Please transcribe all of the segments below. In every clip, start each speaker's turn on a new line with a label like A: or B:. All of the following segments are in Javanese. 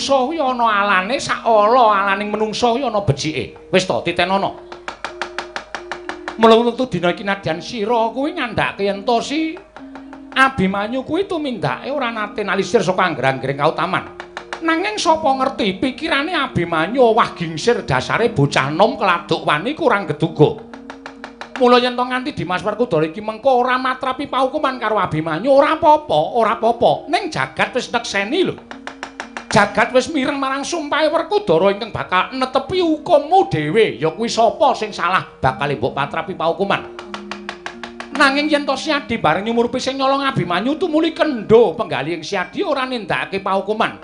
A: Kuwi ana alane sak ala alaning menungsa kuwi ana becike. Wis to titenono. Mula wektu dina iki nadyan sira kuwi ngandhake yen to si Abimanyu kuwi tumindake ora nate nalisir saka angger-anggering kautaman. Nanging sapa ngerti pikirane Abimanyu owah gingsir dasare bocah nom keladuk wani kurang geduga. Mula yen to nganti Dimas Werkudara iki mengko ora matrapi paukuman karo Abimanyu ora apa-apa, ora apa-apa. Ning jagat wis nekseni lho. Jagat wis mireng marang sumpahe Werkudara ingkang bakal netepi hukummu dhewe. Ya kuwi sapa sing salah bakal mbok patrapi paukuman. Nanging yen to Siadi bareng nyumurupi sing nyolong Abimanyu tumuli kendho penggalih ing Siadi ora nindakake paukuman.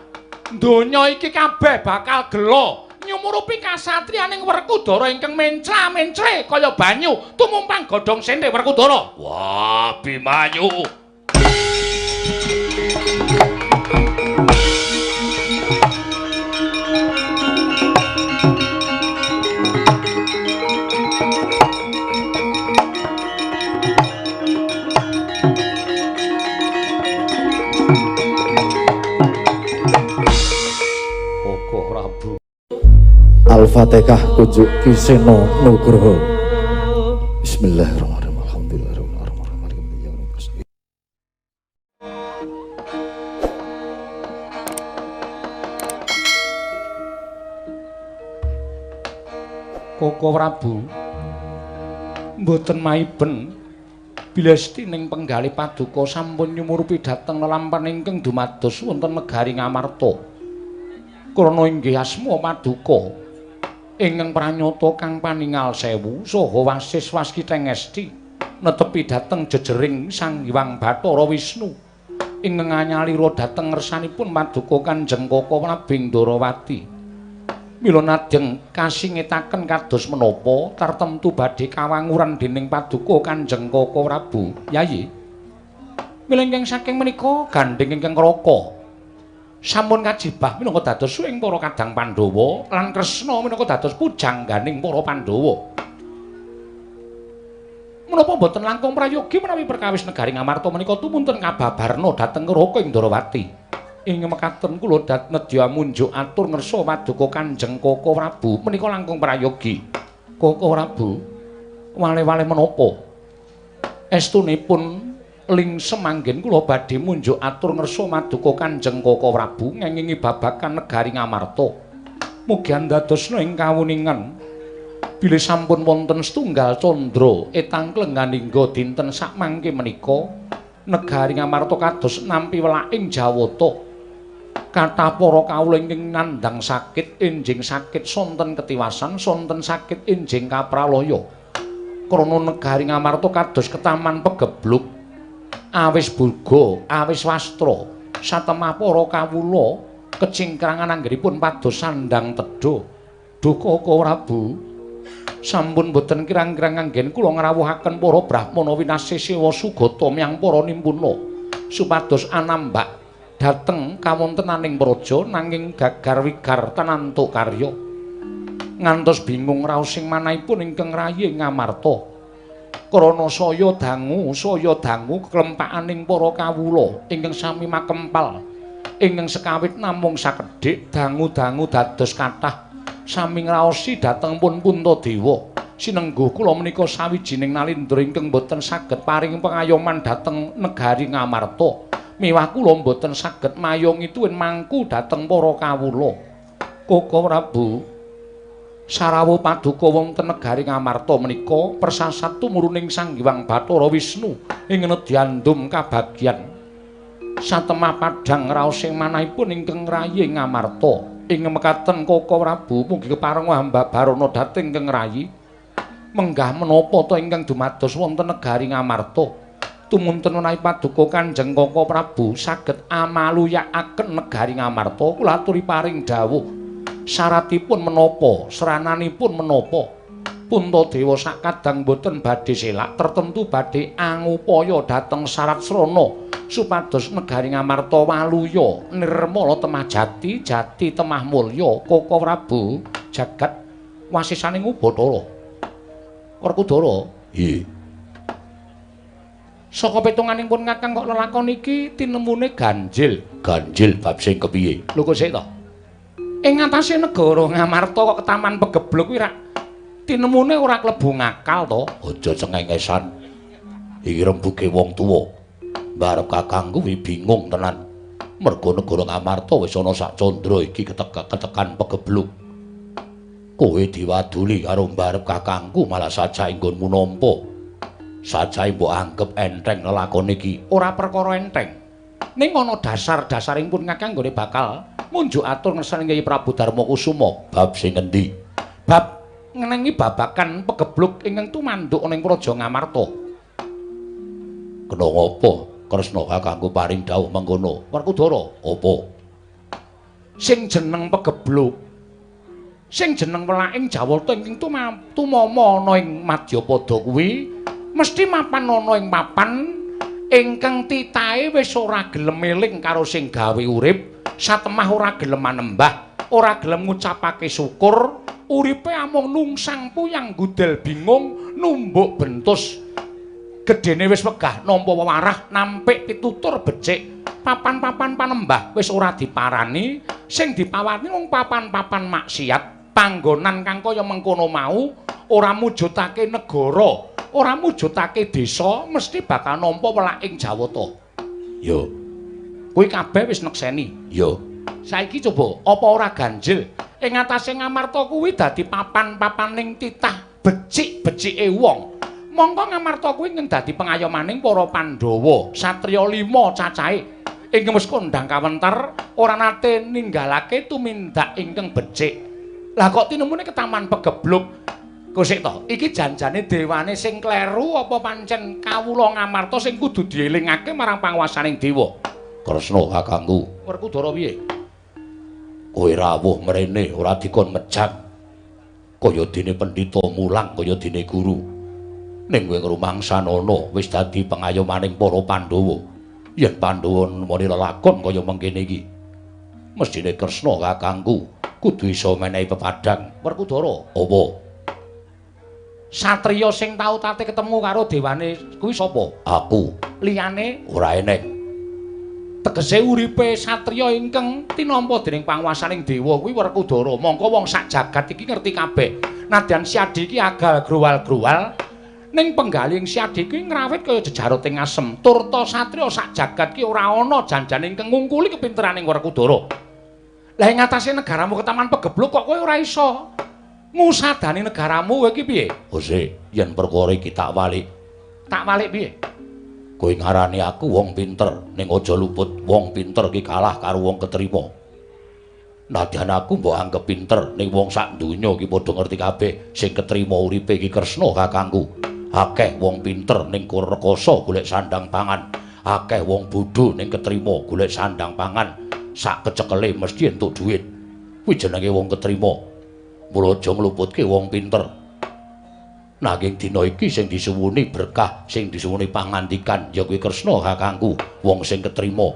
A: Donya iki kabeh bakal gela nyumurupi kasatriyaning Werkudara ingkang mencla-mencle kaya banyu tumumpang godhong sente Werkudara. Wah, Abimanyu.
B: Al-Fatihah kunjuk Ki Seno Nugroho. Bismillahirrahmanirrahim. Alhamdulillahirabbil alamin.
A: Koko Prabu mboten maiben bilesti ning penggalih paduka sampun nyumurupi dhateng lelampan ingkang dumados wonten negari Ngamarta. Krana inggih asma paduka ingkang pranyata kang paningal sewu saha wasis waskita ngesti netepi dhateng jejering Sang Hyang Bathara Wisnu ingkang anyalira dhateng ngersanipun paduka Kanjeng Koko Prabu Ndarawati. Mila nadyan kasingetaken kados menapa tartemtu badhe kawanguran dening paduka Kanjeng Koko Prabu Yayi. Mila ingkang saking menika gandheng ingkang raka sampun kajibah minangka dados suwing para kadang Pandhawa lan Kresna minangka dados pujangganing para Pandhawa. Menapa mboten langkung prayogi menawi perkawis negari Ngamarta menika tumunten kababarna dhateng Raka ing Ndarawati. Ing mekaten kula nedya munjuk atur ngersa paduka Kanjeng Koko Prabu menika langkung prayogi. Koko Prabu wale-wale menapa? Estunipun lingsem anggen kula badhe munjuk atur ngersa maduka Kanjeng Koko Prabu ngengingi babagan negari Ngamarta. Mugi andadosna ing kawuningan bilih sampun wonten setunggal candra etang klenganingga dinten sakmangke menika negari Ngamarta kados nampi welaking Jawata. Kathah para kawula ingkang nandhang sakit enjing sakit sonten ketiwasan sonten sakit enjing kapralaya. Krana negari Ngamarta kados ketaman pegebluk awis burga, awis wastra, satemah para kawula kecingkrangan anggenipun pados sandang tedha. Duh Koko Prabu, sampun boten kirang-kirang anggen kula ngrawuhaken para brahmana winasih sewa sugata miyang para nimpuna supados anambak dhateng kawontenaning praja nanging gagar wigar tenantuk karya. Ngantos bingung raos sing manahipun ingkang rayi Ngamarta. Krana saya dangu klempakaning para kawula ingkang sami makempal ingkang sekawit namung sakedhik dangu-dangu dados kathah sami ngraosi dhateng pun Puntadewa. Sinengguh kula menika sawijining nalindra ingkang boten saged paring pengayoman dhateng negari Ngamarta. Miwah kula boten saged mayong ituwin mangku dhateng para kawula. Koko Prabu, sarawuh paduka wonten negari Ngamarta menika persasat tumuruning Sang Hyang Bathara Wisnu ing nedyandum kabagyan. Satemah padhang raos sing manahipun ingkang rayi Ngamarta. Ing mekaten Koko Prabu mugi kepareng hamba barana dhateng ingkang rayi. Menggah menapa ta ingkang dumados wonten negari Ngamarta? Tumunten menawi paduka Kanjeng Koko Prabu saged amaluyakaken negari Ngamarta kula aturi paring dawuh. Syaratipun menapa, serananipun menapa? Puntadewa sakadang boten badhe selak, tertentu badhe angupaya dhateng syarat srana supados negari Ngamarta waluya nirmala temah jati, jati temah mulya. Koko Prabu jagat wasisaning Ubathara. Werkudara, nggih. Saka petunganing pun kakang kok lelakon iki tinemune ganjil. Ganjil bab sing kepiye? Lho kok sik to? Ing ngatasé negara Ngamarta kok ketaman pegebluk kuwi rak tinemune ora klebu ngakal to.
C: Aja cengengesan. Iki rembuge wong tuwa. Mbarep kakangku kuwi bingung tenan. Mergo negara Ngamarta wis ana sak candra iki ketekan pegebluk. Kowe diwaduli karo mbarep kakangku malah sajae nggonmu nampa. Sajae mbok anggep enteng lelakon iki.
A: Ora perkara enteng. Ning ana dasar-dasaring pun kakang nggone bakal munjuk atur ngersane Kyai Prabu Darma Kusuma.
C: Bab sing endi?
A: Bab ngenengi babakan pegebluk ingkang tumanduk ana ing Praja Ngamarta.
C: Kena ngapa Kresna kakangku paring dawuh mengkono?
A: Werkudara,
C: apa?
A: Sing jeneng pegebluk, sing jeneng welaking Jawata ingkang tumama ana ing Madyapada kuwi mesti mapan ana ing papan ingkang titahe wis ora gelem eling karo sing gawe urip, satemah ora gelem manembah, ora gelem ngucapake syukur, uripe amung nungsang puyang gudel bingung numbuk bentus. Gedene wis wegah nampa wewarah nampik pitutur becik, papan-papan panembah wis ora diparani, sing dipawani mung papan-papan maksiat. Panggonan kang kaya mengkono mau ora mujudake negara, ora mujudake desa, mesti bakal nampa welaking Jawata.
C: Yo,
A: kuwi kabeh wis nekseni.
C: Yo,
A: saiki coba apa ora ganjil ing ngatasé Ngamarta kuwi dadi papan-papaning titah becik-becike wong. Mongko Ngamarta kuwi dadi pengayomaning para Pandhawa, satriya 5 cacahe ingkang wis kondhang kawentar ora nate ninggalake tumindak ingkang becik. Lah kok tinemune ketaman pegebluk? Kosik to, iki janjane dewane sing kleru apa pancen kawula Ngamarta sing kudu dielingake marang panguwasaning dewa?
C: Kresna kakangku.
A: Werkudara piye?
C: Kowe rawuh mrene ora dikon mejang. Kaya dene pendhita mulang kaya dene guru. Ning kowe ngrumangsanana wis dadi pengayomaning para Pandhawa. Yen Pandhawa nemoni lelakon kaya mengkene iki, mesthine Kresna kakangku kudu iso menehi pepadang.
A: Werkudara,
C: apa?
A: Satriya sing tau tate ketemu karo dewane kuwi sapa?
C: Aku.
A: Liyane
C: ora eneng.
A: Tegese uripe satriya ingkang tinampa dening panguwasaning dewa kuwi Werkudara. Mongko wong sak jagat iki ngerti kabeh. Nadyan Siadi iki agal growal-growal, ning penggalih Siadi kuwi ngrawit kaya jejaroting asem. Turta satriya sak jagat ki ora ana janjane ingkang ngungkuli kepinteraning Werkudara. Lah ing ngatasé negaramu ketaman pegebluk kok kowe ora iso ngusadani negaramu kowe iki piye?
C: Ose, yen perkara iki tak walik.
A: Tak walik piye?
C: Kowe ngarani aku wong pinter, ning aja luput wong pinter ki kalah karo wong ketrima. Nadyan aku mbok anggep pinter, ning wong sak donya ki padha ngerti kabeh sing ketrima uripe iki Kresna kakangku. Akeh wong pinter ning rekoso golek sandang pangan, akeh wong bodho ning ketrima golek sandang pangan. Sak kecekele mesti entuk duit. Kuwi jenenge wong ketrima. Mula aja ngluputke wong pinter. Nanging dina iki sing disuwuni berkah, sing disuwuni pangandikan ya kuwi Kresna kakangku, wong sing ketrima.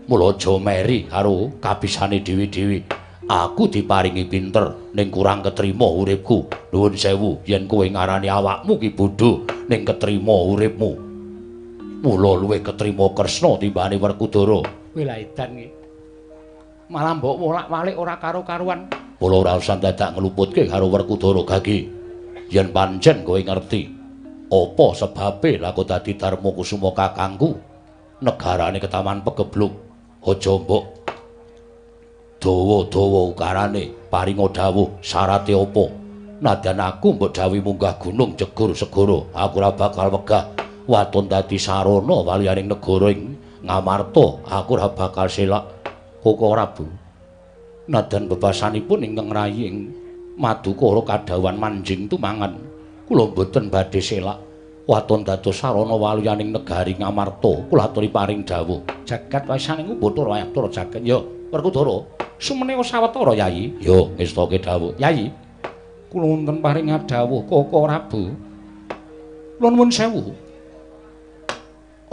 C: Mula aja meri karo kabisane dhewe-dhewe. Aku diparingi pinter ning kurang ketrima uripku. Nuwun sewu yen kowe ngarani awakmu ki bodho ning ketrima uripmu. Mula luwih ketrima Kresna timbane Werkudara.
A: Kowe lah edan iki. Malah mbok wolak-walik ora karo-karuan.
C: Mula ora usah dadak ngluputke karo Werkudara Gagi. Yen pancen kowe ngerti apa sebabe lah kok dadi Darma Kusuma kakangku, negarane ketaman pegebluk, aja mbok dawa-dawa ukarane, paringa dawuh syarate apa. Nadyan aku mbok dawuhi munggah gunung jegur segara, aku ora bakal wegah. Waton dadi sarana waliyaning negara ing Ngamarta, aku ora bakal selak. Koko Prabu, nadyan bebasanipun ingkang raying madukara kadhawuhan manjing tumangan, kula mboten badhe selak. Waton dados sarana waliyaning negari Ngamarta, kula aturi paring dawuh.
A: Jagat wasaning Bathara Ayaptara jagat. Ya, Werkudara, sumene sawetara Yayi.
C: Ya, ngestake dawuh.
A: Yayi, kula wonten paring dawuh Koko Prabu. Kula nuwun sewu.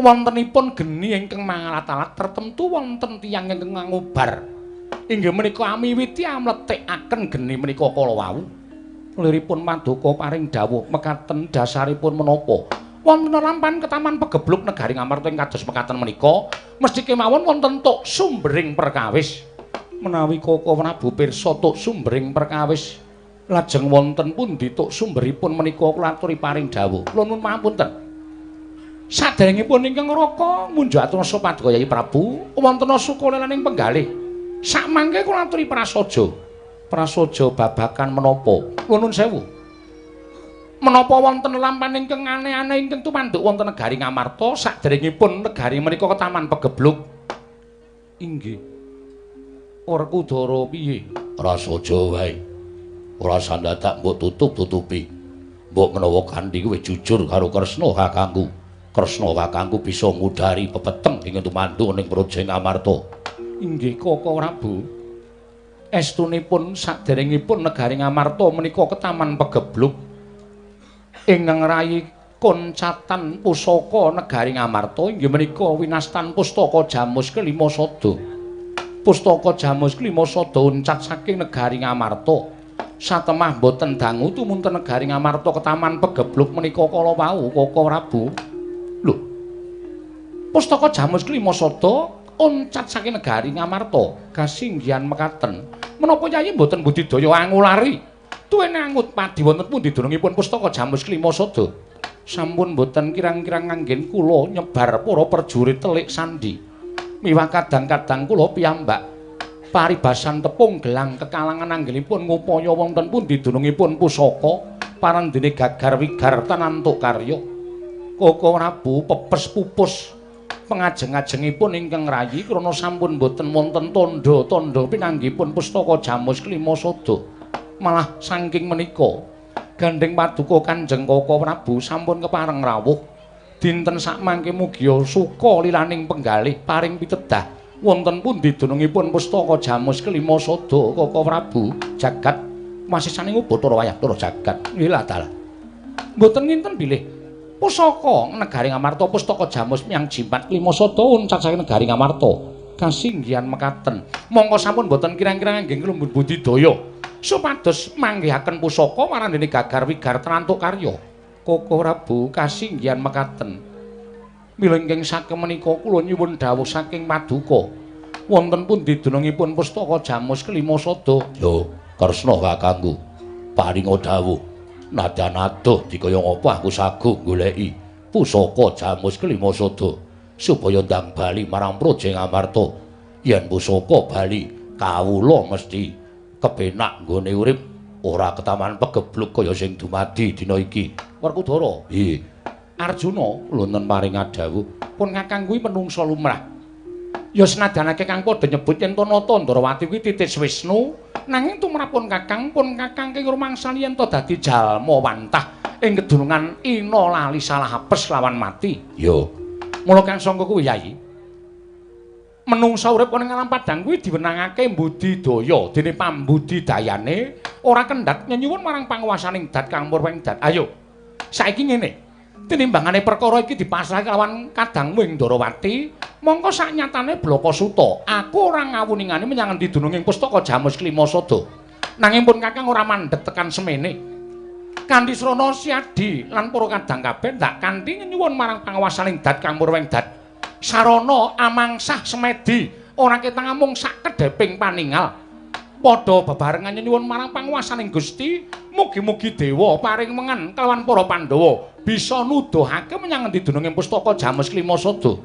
A: Wontenipun geni ingkang mangalat-alat tertentu wonten tiyang ingkang ngubar. Inggih menika amiwiti amletikaken geni menika kala wau. Liripun paduka paring dawuh mekaten dasaripun menapa? Wonten lampan ketaman pegebluk negari Ngamarta ing kados mekaten menika mesti kemawon wonten tok sumbering perkawis. Menawi Koko Prabu pirsa tuk sumbering perkawis lajeng wonten pundi tuk sumberipun menika kula aturi paring dawuh. Kula nuwun pangapunten. Saderengipun ingkang Raka munjuk atur paduka Yayi Prabu wonten sukalelaning penggalih. Sakmangke kula aturi prasaja. Prasaja babagan menapa? Kula nuwun sewu. Menapa wonten lampahan ingkang aneh-aneh ingkang tumanduk wonten negari Ngamarta saderengipun negari menika ketaman pegebluk? Inggih. Werkudara piye?
C: Prasaja wae. Ora sandadak mbok tutup-tutupi. Mbok menawa kanthi kowe jujur karo Kresna kakangku. Kresna kakangku bisa ngudari pepeteng ingkang tumanduk ning Praja Ngamarta.
A: Inggih Koko Prabu. Estunipun saderengipun negari Ngamarta menika ketaman pegebluk. Ingkang rayi koncatan pusaka negari Ngamarta inggih menika winastan pustaka Jamus Kelima Sada. Pustaka Jamus Kelima Sada uncat saking negari Ngamarta. Satemah boten dangu tumunten negari Ngamarta ketaman pegebluk menika kala wau Koko Prabu. Lho. Pustaka Jamus Kelima Sada uncat saking negari Ngamarta kasinggihan mekaten. Menapa Yayi mboten budidaya angulari? Tuwene angut padi wonten pundi dunungipun pustaka Jamus Kelima Sada? Sampun mboten kirang-kirang anggen kula nyebar para prajurit telik sandi. Miwah kadang-kadang kula piyambak paribasan tepung gelang kekalangan anggenipun ngupaya wonten pundi dunungipun pusaka parandene gagar wigar tanantuk karya. Koko Prabu pepes pupus pengajeng-ajengipun ingkang rayi krana sampun mboten wonten tandha-tandha pinanggihipun pustaka Jamus Kelima Sada. Malah saking menika gandheng paduka Kanjeng Koko Prabu sampun kepareng rawuh dinten sakmangke mugia suka lilaning penggalih paring pitedah wonten pundi dunungipun pustaka Jamus Kelima Sada Koko Prabu jagat masisaning Ubathara wayah Bathara jagat. Nggih lah dalah. Mboten nginten bilih pusaka negari Ngamarta pustaka Jamus miyang Jimat Kelima Sada uncat saking negari Ngamarta kasinggihan mekaten. Mongko sampun mboten kirang-kirang anggen kula budidaya supados manggihaken pusaka marandene gagar wigar trantuk karya. Koko Prabu kasinggihan mekaten. Mila ingkang saking menika kula nyuwun dawuh saking paduka. Wonten pundi dunungipun pustaka Jamus Kelima Sada?
C: Yo, Kresna kakangku. Paringa dawuh. Nadyan adoh dikaya ngapa aku saguh goleki pusaka Jamus Kelima Sada supaya ndang bali marang Praja Ngamarta. Yen pusaka bali kawula mesti kepenak nggone urip ora ketaman pegebluk kaya sing dumadi dina iki.
A: Werkudara.
C: Nggih.
A: Arjuna
C: wonten paring dawuh.
A: Pun kakang kuwi menungsa lumrah. Ya senadyan akeh kang padha nyebut yen to Nata Ndrawati kuwi titis Wisnu, nanging tumrapun kakang pun kakang ing rumangsani yen to dadi jalma wantah ing kedunungan ina lali salah apes lawan mati.
C: Ya.
A: Mula kang sangka kuwi Yayi. Menungsa urip ana ing alam padhang kuwi diwenangake mbudidaya, dene pambudidayane ora kendhat nyenyuwun marang panguwasaning dat kang murweng dat. Ayo. Saiki ngene. Tinimbangane perkara iki dipasrahake lawan kadangmu ing Ndrawati, mongko saknyatane blaka suta. Aku ora ngawuningane menyang endi dununging pustaka Jamus Kelima Sada. Nanging pun kakang ora mandheg tekan semene. Kanthi srana siadi lan para kadang kabeh ndak kanthi nyenyuwun marang panguwasaning dat kang murweng dat. Sarana amangsah semedi ora ketang amung sakedheping paningal. Padha bebarengan nyuwun marang panguwasaning Gusti, mugi-mugi dewa paring mengen kelawan para Pandhawa bisa nuduhake menyang endi dununging pustaka Jamus Kelima Sada.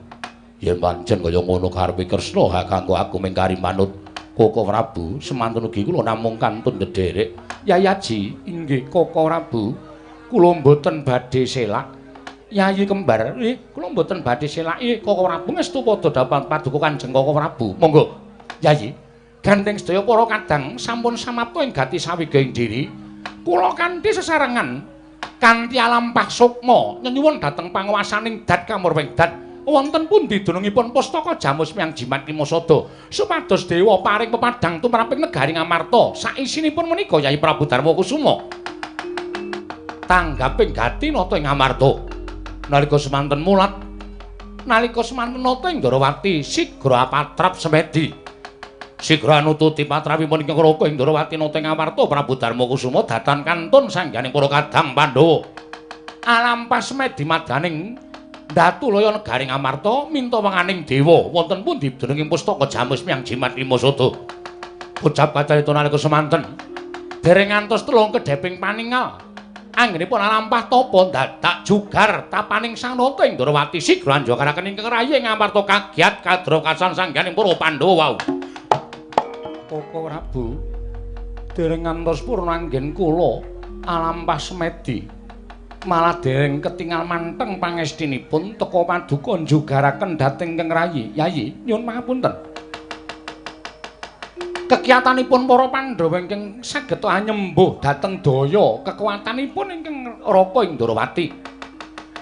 C: Yen pancen kaya ngono karepe Kresna kakangku aku mung kari manut Koko Prabu, semantun ugi kula namung kantun ndederek.
A: Yayi Aji, inggih Koko Prabu, kula mboten badhe selak. Yayi kembar, nggih, kula mboten badhe selak. Koko Prabu ngestu padha dawuh paduka Kanjeng Koko Prabu. Monggo, Yayi. Gandeng sedaya para kadang sampun samapta ing gati sawigaing diri. Kula kanthi sesarengan kanthi alampah sukma nyenyuwun dhateng panguwasaning dat kamurweng dat wonten pundi dunungipun pustaka Jamus Miyang Jimat Kelima Sada supados dewa paring pepadhang tumraping negari Ngamarta saisinipun menika Yayi Prabu Darma Kusuma tanggaping gati nata ing Ngamarta. Nalika semanten mulat, nalika semanten nata ing Ndrawati sigra patrap semedi.
C: Sigra nututi patrapipun ingkang Raka ing Ndrawati nata ing Ngamarta Prabu Darma Kusuma datan kantun sangganing para kadang Pandhawa.
A: Alampah semedi madaning Datulaya negari Ngamarta minta wenganing dewa wonten pundi dununging pustaka Jamus Miyang Jimat Kelima Sada. Ucap kacarita nalika semanten. Dereng ngantos telung kedheping paningal. Anggenipun alampah tapa dadak jugar tapaning Sang Nata ing Ndrawati sigra anjogaraken ingkang rayi Ngamarta kagiat kadra kasan sangganing para Pandhawa wau. Koko Prabu, dereng ngantos purna anggen kula alampah semedi. Malah dereng ketingal manteng pangestinipun teka paduka njugaraken dhateng ingkang rayi. Yayi, nyuwun pangapunten. Kekiyatanipun para Pandhawa ingkang saged anyembuh dhateng daya kekuatanipun ingkang Raka ing Ndrawati.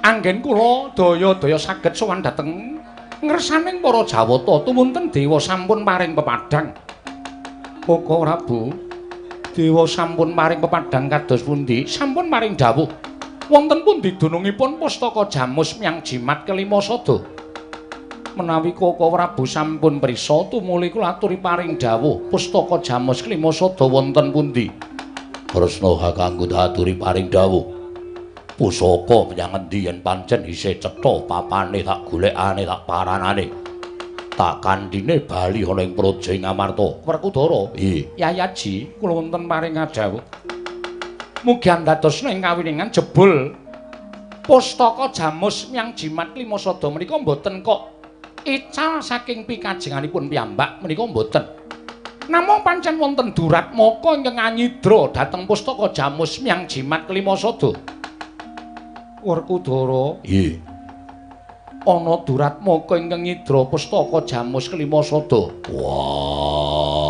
A: Anggen kula daya-daya saged sowan dhateng ngersaning para Jawata tumunten dewa sampun paring pepadhang. Koko Prabu, dewa sampun paring pepadhang kados pundi? Sampun paring dawuh. Wonten pundi dunungipun pustaka Jamus Myang Jimat kelima sada? Menawi Koko Prabu sampun prisa tumuli kula aturi paring dawuh pustaka Jamus kelima sada wonten pundi?
C: Kresna kakangku aturi paring dawuh. Pusaka menyang endi yen pancen isih cetha papane tak golekane tak paranane. Tak kandhine bali ana ing praja ing Ngamarta.
A: Werkudara,
C: nggih.
A: Yayaji, kula wonten paring dawuh. Mugi andadosna ing kawiningan jebul pustaka Jamus Myang Jimat kelima sada menika mboten kok ical saking pikajenganipun piyambak menika mboten. Namung pancen wonten duratmaka ingkang anyidra dhateng pustaka Jamus Myang Jimat kelima sada. Werkudara,
C: nggih.
A: Ana duratmaka ingkang nyidra pustaka Jamus kelima sada.
C: Wah.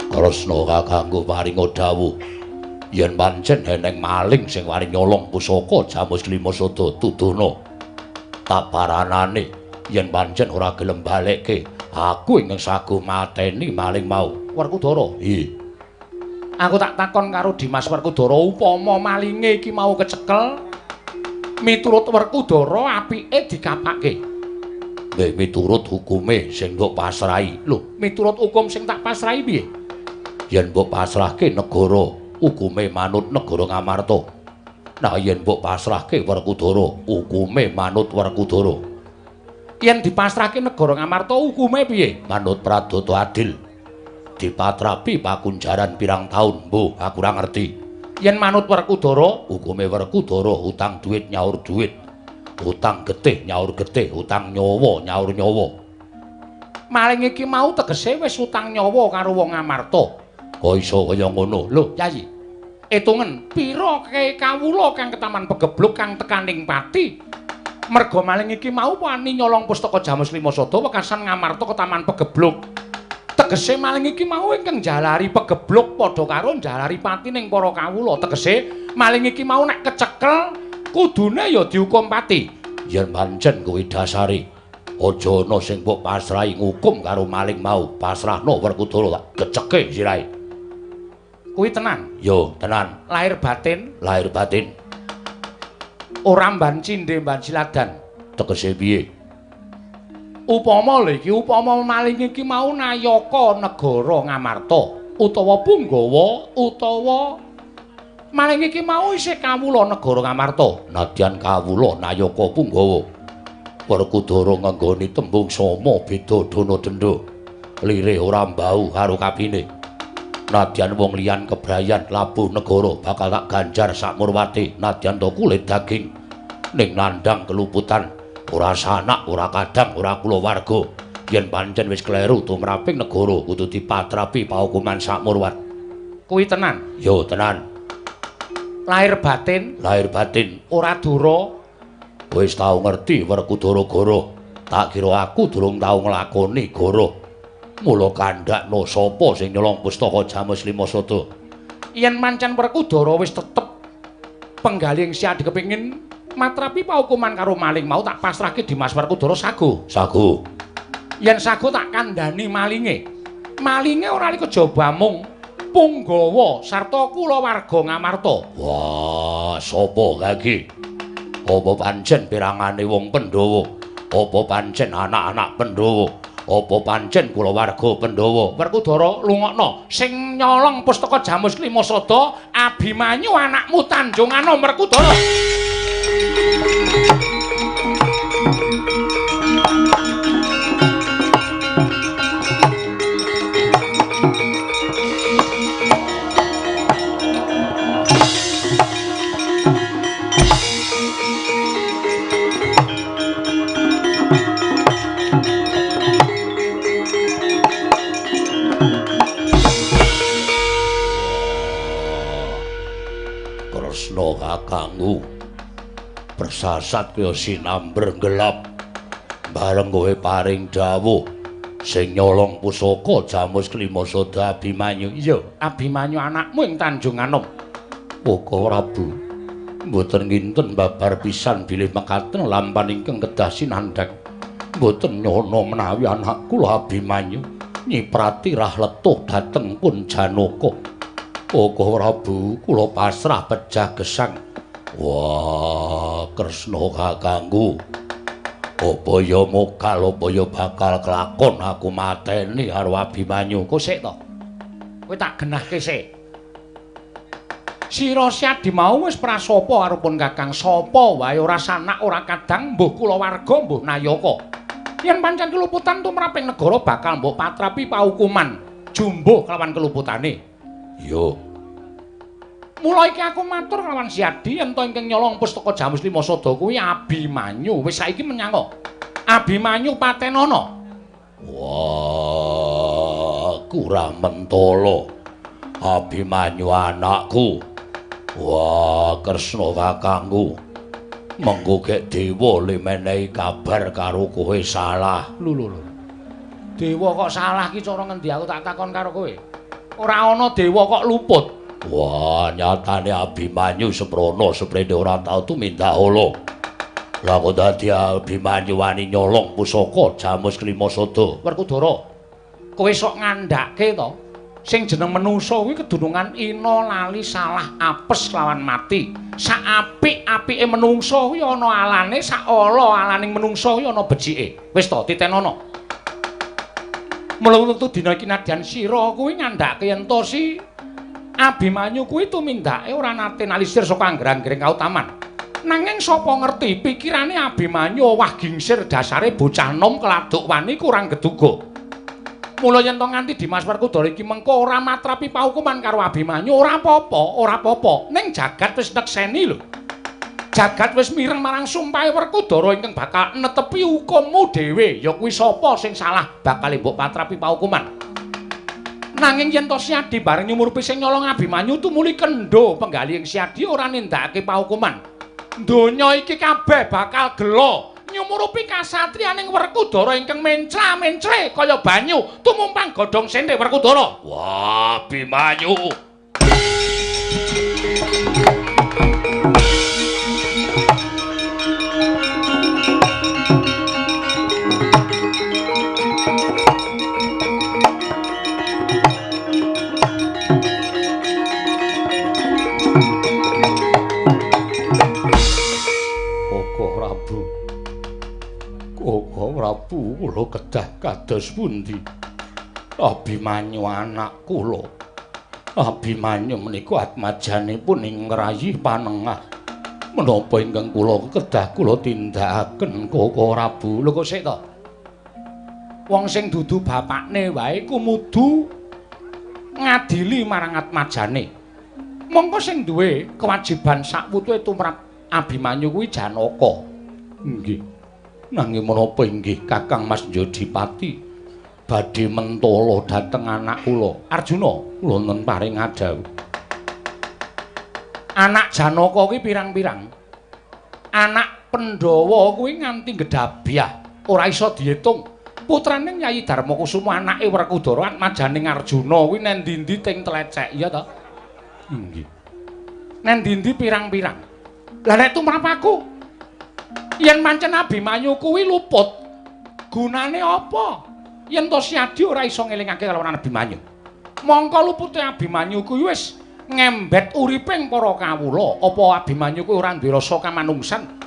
C: Kresna kakangku paringa dawuh yen pancen eneng maling sing wani nyolong pusaka Jamus kelima sada tuduhna. Tak paranane yen pancen ora gelem balekke aku ingkang saguh mateni maling mau.
A: Werkudara,
C: nggih.
A: Aku tak takon karo Dimas Werkudara, upama malinge iki mau kecekel miturut Werkudara apike dikapake.
C: Nggih, miturut hukume sing mbok pasrahi.
A: Lho, miturut hukum sing tak pasrahi piye?
C: Yen mbok pasrahke negara, hukume manut negara Ngamarta. Nah, yen mbok pasrahke Werkudara, hukume manut Werkudara.
A: Yen dipasrahke negara Ngamarta, hukume piye?
C: Manut pradata adil. Dipatrapi pakunjaran pirang taun, mbuh aku ora ngerti.
A: Yen manut Werkudara,
C: hukume Werkudara utang duit nyaur duit, utang getih nyaur getih, utang nyawa nyaur nyawa.
A: Maling iki mau tegese wis utang nyawa karo wong Ngamarta.
C: Kok iso kaya ngono?
A: Lho, Yayi, etungen pira kawula kang ketaman pegebluk kang tekaning pati. Merga maling iki mau wani nyolong pustaka Jamus lima sada wekasan Ngamarta ketaman pegebluk. Tegese maling iki mau ingkang njalari pegebluk padha karo njalari pati ning para kawula. Tegese maling iki mau nek kecekel kudune ya dihukum pati.
C: Yen pancen kuwi dasare, aja ana sing mbok pasrahi ngukum karo maling mau, pasrahno Werkudara tak keceke sirahe.
A: Kuwi tenan?
C: Yo, tenan.
A: Lahir batin?
C: Lahir batin.
A: Ora mban cindhe mban siladan.
C: Tegese piye?
A: Upama lho iki, upama maling iki mau nayaka negara Ngamarta utawa punggawa utawa maling iki mau isih kawula negara Ngamarta.
C: Nadyan kawula nayaka punggawa, Werkudara ngenggoni tembung sama beda dana denda. Lire ora mbau karo kapine. Nadyan wong liyan kebrayan labuh negara bakal tak ganjar sakmurwate. Nadyan to kulit daging ning nandhang keluputan. Ora sanak, ora kadang, ora kulawarga. Yen pancen wis kleru tumraping negara kudu dipatrapi paukuman sakmurwat.
A: Kuwi tenan?
C: Yo, tenan.
A: Lahir batin?
C: Lahir batin.
A: Ora dura.
C: Wis tau ngerti Werkudara goro. Tak kira aku durung tau nglakoni goro. Mula kandhakno sapa sing nyolong pustaka Jamus lima sada.
A: Yen pancen Werkudara wis tetep penggalih ing siadi kepingin matrapi paukuman karo maling mau tak pasrahke Dimas Werkudara sago.
C: Sago.
A: Yen sago tak kandhani malinge. Malinge ora kejaba mung punggawa sarta kulawarga Ngamarta.
C: Wah, sapa lagi? Apa pancen pirangane wong Pandhawa? Apa pancen anak-anak Pandhawa? Apa pancen kulawarga Pandhawa?
A: Werkudara lungokno, sing nyolong pustaka Jamus lima sada Abimanyu anakmu Tanjunganom Werkudara.
C: Kresna kakangku bersasat kaya sinamber gelap bareng kowe paring dawuh sing nyolong pusaka Jamus Klimasada Abimanyu.
A: Iya, Abimanyu anakmu ing Tanjung Anom.
C: Koko Prabu, mboten nginten babar pisan bilih mekaten lampan ingkang kedah sinandhang. Mboten nyono menawi anak kula Abimanyu nyiprati rah letuh dhateng pun Janaka. Koko Prabu, kula pasrah pejah gesang. Wah, Kresna kakangku. Apa ya mokal, apa ya bakal kelakon aku mateni karo Abimanyu.
A: Kok sik to? Kowe tak genahke sik. Sira Siadi mau wis prasapa karo pun Kakang sapa wae ora sanak ora kadang mbuh kulawarga mbuh nayaka. Yen pancen keluputan tumraping negara bakal mbok patrapi paukuman jumbuh kelawan keluputane.
C: Iya.
A: Mula iki aku matur kelawan Siadi yen to ingkang nyolong pustaka Jamus Limasada kuwi Abimanyu. Wis saiki menyang Abimanyu patenono.
C: Wah, kurang mentolo. Abimanyu anakku. Wah, Kresna kakangku. Mengko gek dewa le menehi kabar karo kowe salah.
A: Lho lho lho. Dewa kok salah ki cara ngendi aku tak takon karo kowe. Ora ana dewa kok luput.
C: Wah, nyatane Abimanyu seprono seprene ora tau tumindak ala. Lah kok dadi Abimanyu wani nyolong pusaka Jamus Klimasada.
A: Werkudara, kowe sok ngandhake to? Sing jeneng menungsa kuwi kedunungan ina lali salah apes lawan mati. Sak apik-apike menungsa kuwi ana alane, sak ala alaning menungsa kuwi ana becike. Wis to, titenono. Mula wektu dina iki nadyan sira kuwi ngandhake yen to si Abimanyu kuwi tumindake ora nate nalisir saka angger-anggering kautaman. Nanging sapa ngerti pikirane Abimanyu owah gingsir dasare bocah nom keladuk wani kurang geduga. Mula yen to nganti Dimas Werkudara iki mengko ora matrapi paukuman karo Abimanyu ora apa-apa, ora apa-apa. Ning jagat wis nekseni lho. Jagat wis mireng marang sumpahe Werkudara ingkang bakal netepi hukummu dhewe. Ya kuwi sapa sing salah bakal mbok patrapi paukuman. Nanging yen to Siadi bareng nyumurupi sing nyolong Abimanyu tumuli kendho penggalih ing Siadi ora nindakake paukuman. Donya iki kabeh bakal gela nyumurupi kasatriyaning Werkudara ingkang mencla-mencle kaya banyu tumumpang godhong sente Werkudara.
C: Wah, Abimanyu. Koko Prabu kula kedah kados pundi? Abimanyu anak kula. Abimanyu menika atmajanipun ing ngrayi panengah. Menapa ingkang kula kedah kula tindakaken Koko Prabu?
A: Lho kok sik to? Wong sing dudu bapakne wae kumudu ngadili marang atmajane. Mongko sing duwe kewajiban sakwutuhe tumrap Abimanyu kuwi Janaka.
C: Nggih. Nanging menapa inggih Kakang Mas Jodipati badhe mentala dhateng anak kula
A: Arjuna?
C: Kula nen paring adhawuh.
A: Anak Janaka kuwi pirang-pirang. Anak Pandhawa kuwi nganti gedhabyah, ora iso diitung. Putrane Nyai Darmakusuma anake Werkudara atmajaning Arjuna kuwi nang ndi-ndi ting tlecek, ya ta?
C: Inggih.
A: Nang ndi-ndi pirang-pirang. Lah nek tumrap aku yen pancen Abimanyu kuwi luput, gunane apa? Yen to Siadi ora iso ngelingake karo Abimanyu. Mongko lupute Abimanyu kuwi wis ngembet uriping para kawula. Apa Abimanyu kuwi ora duwe rasa kamanungsan?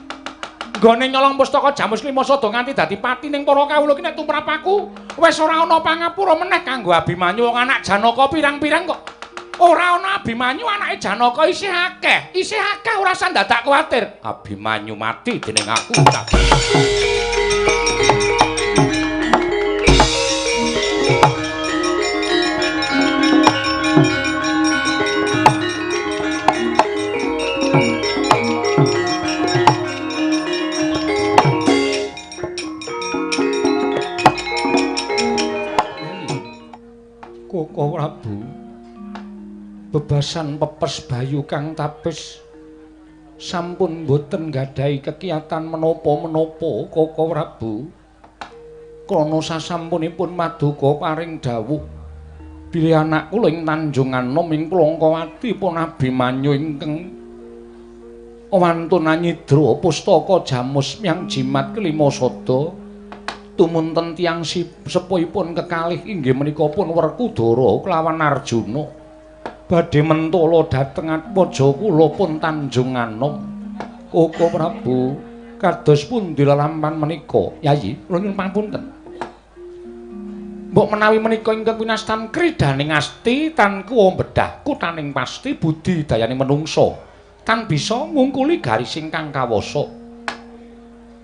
A: Nggone nyolong pustaka Jamus Limasada nganti dadi pati ning para kawula ki nek tumrap aku wis ora ana pangapura meneh kanggo Abimanyu. Wong anak Janaka pirang-pirang kok. Ora ana Abimanyu anake Janaka isih akeh. Isih akeh ora usah dadak kuwatir.
C: Abimanyu mati dening aku.
A: Koko Prabu, bebasan pepes bayu kang tapis sampun boten nggadahi kekiyatan menapa-menapa Koko Prabu. Krana sasampunipun maduka paring dawuh bilih anak kula ing Tanjung Anom ing Plangkawati pun Abimanyu ingkang wantun anyidra pustaka jamus myang jimat kelima sada tumunten tiyang sepuhipun kekalih inggih menika pun Werkudara kelawan Arjuna badhe mentala dhateng atmaja kula pun Tanjung Anom. Koko Prabu, kados pundi lelampahan menika? Yayi, kula nyuwun pangapunten. Mbok menawi menika ingkang winastan kridaning asti tan kuwa bedah kutaning pasti budi dayane menungsa tan bisa ngungkuli garis ingkang kawasa.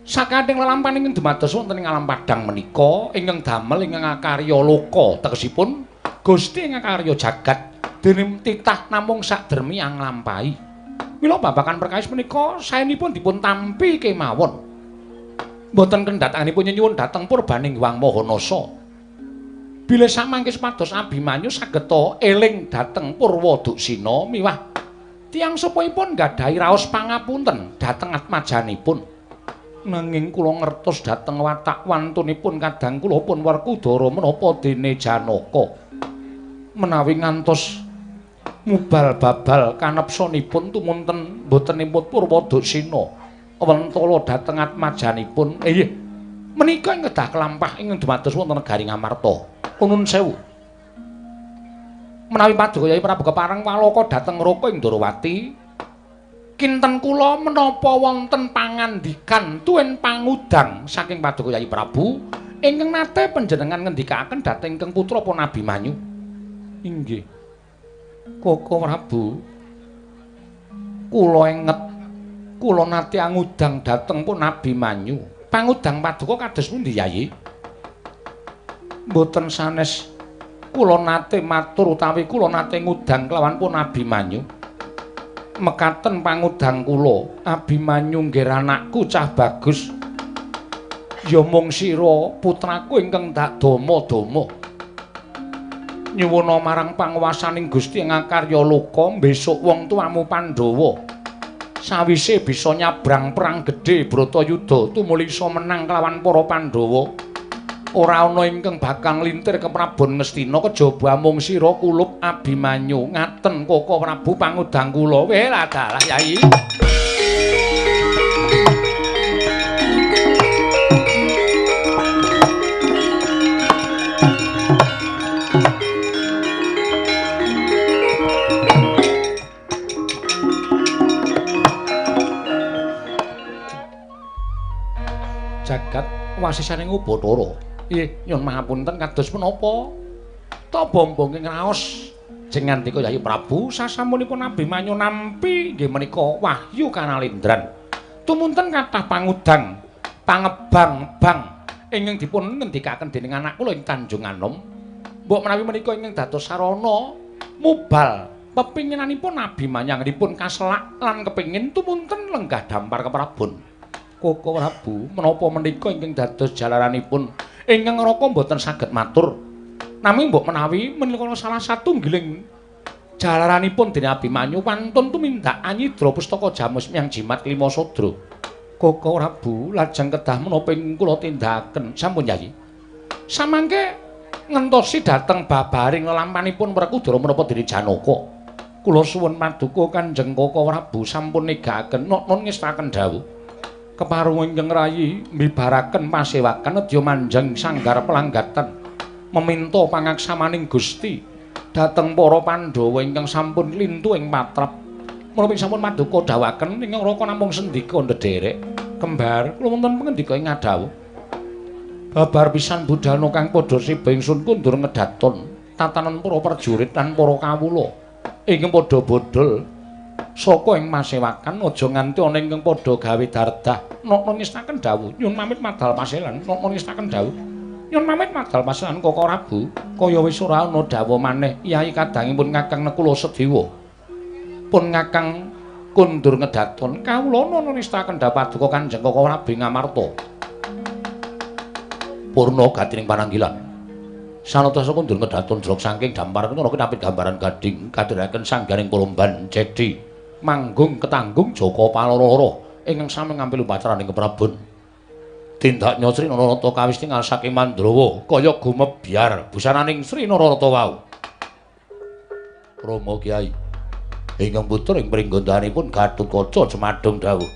A: Sakathing lelampahan ingkang dumados wonten ing alam padhang menika ingkang damel ingkang akarya loka, tegesipun Gusti ingkang akarya jagat dene titah namung sakdermi anglampahi. Mila babagan perkawis menika saenipun dipun tampi kemawon. Mboten kendhatanipun nyenyuwun dhateng purbaning Hyang Maha Nasa. Bilih samangke supados Abimanyu sageta eling dhateng Purwaduksina miwah tiyang sepuhipun nggadahi raos pangapunten dhateng atmajanipun. Nanging kula ngertos dhateng watak wantunipun kadang kula pun Werkudara menapa dene Janaka. Menawi ngantos mubal babal kanepsanipun tumunten boten nimut Purwaduksina wentala dhateng atmajanipun. Inggih, menika ing kedah kelampah ing dumados wonten negari Ngamarta. Nuwun sewu. Menawi paduka Yai Prabu kepareng walaka dhateng Raka ing Ndorowati, kinten kula menapa wonten pangandikan tuwin pangudang saking paduka Yai Prabu ingkang nate panjenengan ngendikaaken dhateng ingkang putra pun Abimanyu? Inggih. Koko Prabu, kula enget kula nate angudang dhateng pun Abimanyu. Pangudang paduka kados pundi Yai? Mboten sanes kula nate matur utawi kula nate ngudang kelawan pun Abimanyu. Mekaten pangudang kula, Abimanyu nggih anakku cah bagus. Ya mung sira putraku ingkang tak dama-dama. Nyuwuna marang panguwasaning Gusti ing akarya loka besok wong tuamu Pandhawa sawise bisa nyabrang perang gedhe Bratayuda tumuli iso menang kelawan para Pandhawa. Ora ana ingkang bakal nglintir ke Prabon Ngastina kejaba mung sira kulup Abimanyu. Ngaten Koko Prabu pangudang kula. Weh ladalah Yai. Jagat wasisaning Ubathara. Nggih, nyuwun pangapunten kados menapa? Ta bombonge ngraos jeng ngandika Yayi Prabu sasampunipun Abimanyu nampi inggih menika wahyu kanalindran. Tumunten kathah pangudang, pangebang-bang ingkang dipun ngendikaken dening anak kula ing Tanjung Anom. Mbok menawi menika ingkang dados sarana mubal pepinginanipun Abimanyu anggenipun kaselak lan kepingin tumunten lenggah dampar keprabon. Koko Prabu, menapa menika ingkang dados jalaranipun ingkang Raka mboten saged matur. Nanging mbok menawi menika salah satunggiling jalaranipun dening Abimanyu wantun tumindak anyidra pustaka jamus myang jimat lima sodra. Koko Prabu, lajeng kedah menapa ing kula tindakaken? Sampun Yai. Samangke ngentosi dhateng babaring lelampanipun Werkudara menapa dene Janaka. Kula suwun paduka Kanjeng Koko Prabu sampun negakaken noknon ngestaken dawuh. Keparung ingkang rayi mbibaraken pasewakan nedya manjeng sanggar pelanggatan meminta pangaksamaning Gusti dhateng para Pandhawa ingkang sampun lintu ing patrap. Menapa sampun paduka dawuhaken ingkang Raka namung sendika ndederek kembar kula wonten pangendika ing ngadhawuh. Babar pisan budhana kang padha siba ingsun kundur ngedaton tatanan para prajurit lan para kawula ingkang padha bodhol saka ing masewakan aja nganti ana ingkang padha gawe dardah. Nokno ngestaken dawuh nyun pamit madal paselan. Nokno ngestaken dawuh nyun pamit madal paselan Koko Prabu. Kaya wis ora ana dawuh maneh Yai kadangipun Kakang Nekula Sedewa pun Kakang kundur ngedaton kawula nokno ngestaken dawuh paduka Kanjeng Koko Prabu ing Ngamarta. Purna gatining pananggilan
C: Sanata sakundur ngedatun jrok saking dampar kena kinapit gambaran gading kadhiraken sangganing Kolomban Cedi manggung ketanggung Jaka Paloro ingkang sami ngampil upacaraning keprabon. Tindak Sri Nararata kawis tingal saking Mandrawa kaya gumebyar busananing Sri Nararata wau. Rama Kyai ingkang putra ing pringgondanipun Gatotkaca jumadung dawuh.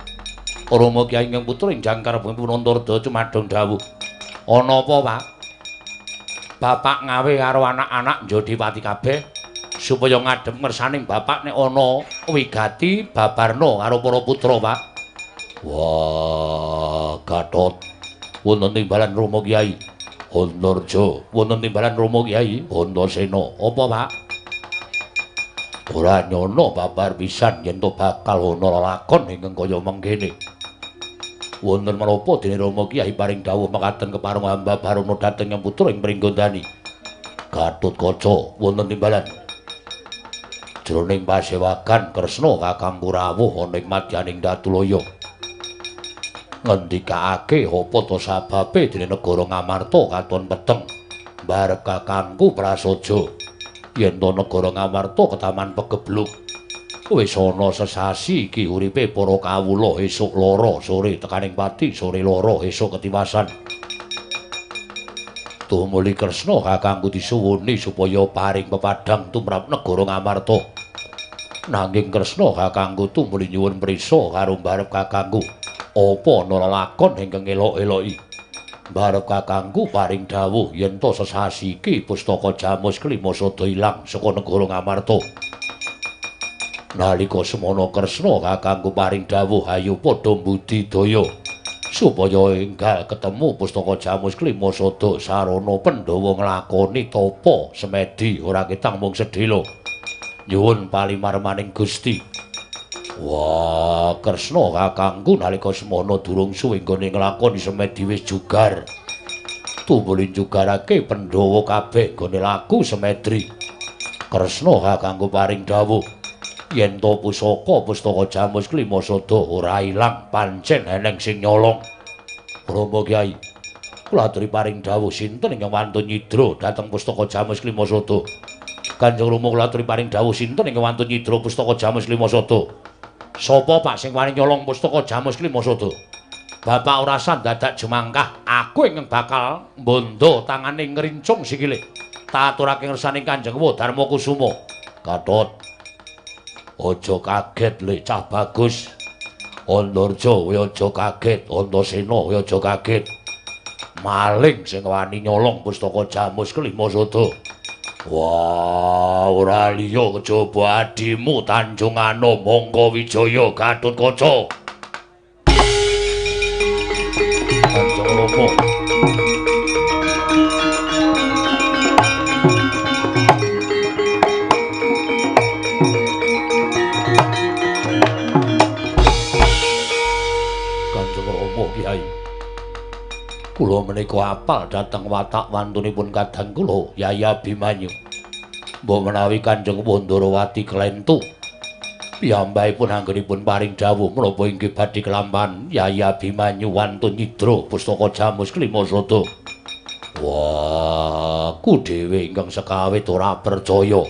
C: Rama Kyai ingkang putra ing jangkar bumi Punantarja jumadung dawuh. Ana apa, Pak? Bapak ngawe karo anak-anak Jodipati kabeh supaya ngadhep ngersaning bapak nek ana wigati babarna karo para putra, Pak. Wah, Gatot. Wonten timbalan Rama Kyai Antarja, wonten timbalan Rama Kyai Antasena. Apa, Pak? Ora nyono babar pisan yen to bakal ana lelakon ingkang kaya mengkene. Wonten menapa dene Rama Kyai paring dawuh mekaten kepareng hamba barono dhateng yang putra ing Pringgondani. Gatotkaca wonten timbalan. Jroning pasewagan Kresna kakangku rawuh ana ing madyaning Datulaya. Ngendikake apa to sababe dene negara Ngamarta katon peteng barep kakangku prasaja. Yen to negara Ngamarta ketaman pegebluk. Wis ana sesasi iki uripe para kawula esuk lara sore tekaning pati sore lara esuk ketiwasan. Tumuli Kresna kakangku disuwuni supaya paring pepadhang tumrap negara Ngamarta. Nanging Kresna kakangku tumuli nyuwun prisa karo mbarep kakangku. Apa ana lelakon ingkang elok-eloki? Mbarep kakangku paring dawuh yen to sesasi iki pustaka Jamus Klima sada ilang saka negara Ngamarta. Nalika semono Kresna kakangku paring dawuh ayo padha mbudidaya supaya enggal ketemu pustaka Jamus Klima sada sarana Pandhawa nglakoni tapa semedi ora ketang mung sedhela. Nyuwun palimarmaning Gusti. Wah, Kresna kakangku nalika semono durung suwe nggone nglakoni semedi wis jugar. Tumuli jugarake Pandhawa kabeh nggone laku semedri. Kresna kakangku paring dawuh yen to pusaka pustaka Jamus Klima sada ora ilang pancen eneng sing nyolong. Rama Kyai, kula aturi paring dawuh sinten ingkang wantun nyidra dhateng pustaka Jamus Klima sada? Kanjeng Rama kula aturi paring dawuh sinten ingkang wantun nyidra pustaka Jamus Klima sada? Sapa Pak sing wani nyolong pustaka Jamus Klima sada? Bapak ora dadak jumangkah, aku ingkang bakal mbondo tangane ngrincung sikile. Tak aturake ngersaning Kanjeng Wa Darma Kusuma. Gatot, aja kaget le cah bagus. Antarja kowe aja kaget, Antasena kowe aja kaget. Maling sing wani nyolong pustaka Jamus Klima sada. Wah, ora liya kejaba adimu Tanjung Anom Mangka Wijaya Gatotkaca. Kanjeng Rama. Kula menika apal dhateng watak wantunipun kadang kula Yai Abimanyu. Mbok menawi Kanjeng Wandarawati klentu. Piyambakipun anggenipun paring dawuh menapa inggih badhe kelampahan Yai Abimanyu wantun nyidra pustaka Jamus Klima sada. Wah, aku dhewe ingkang sekawit ora percaya.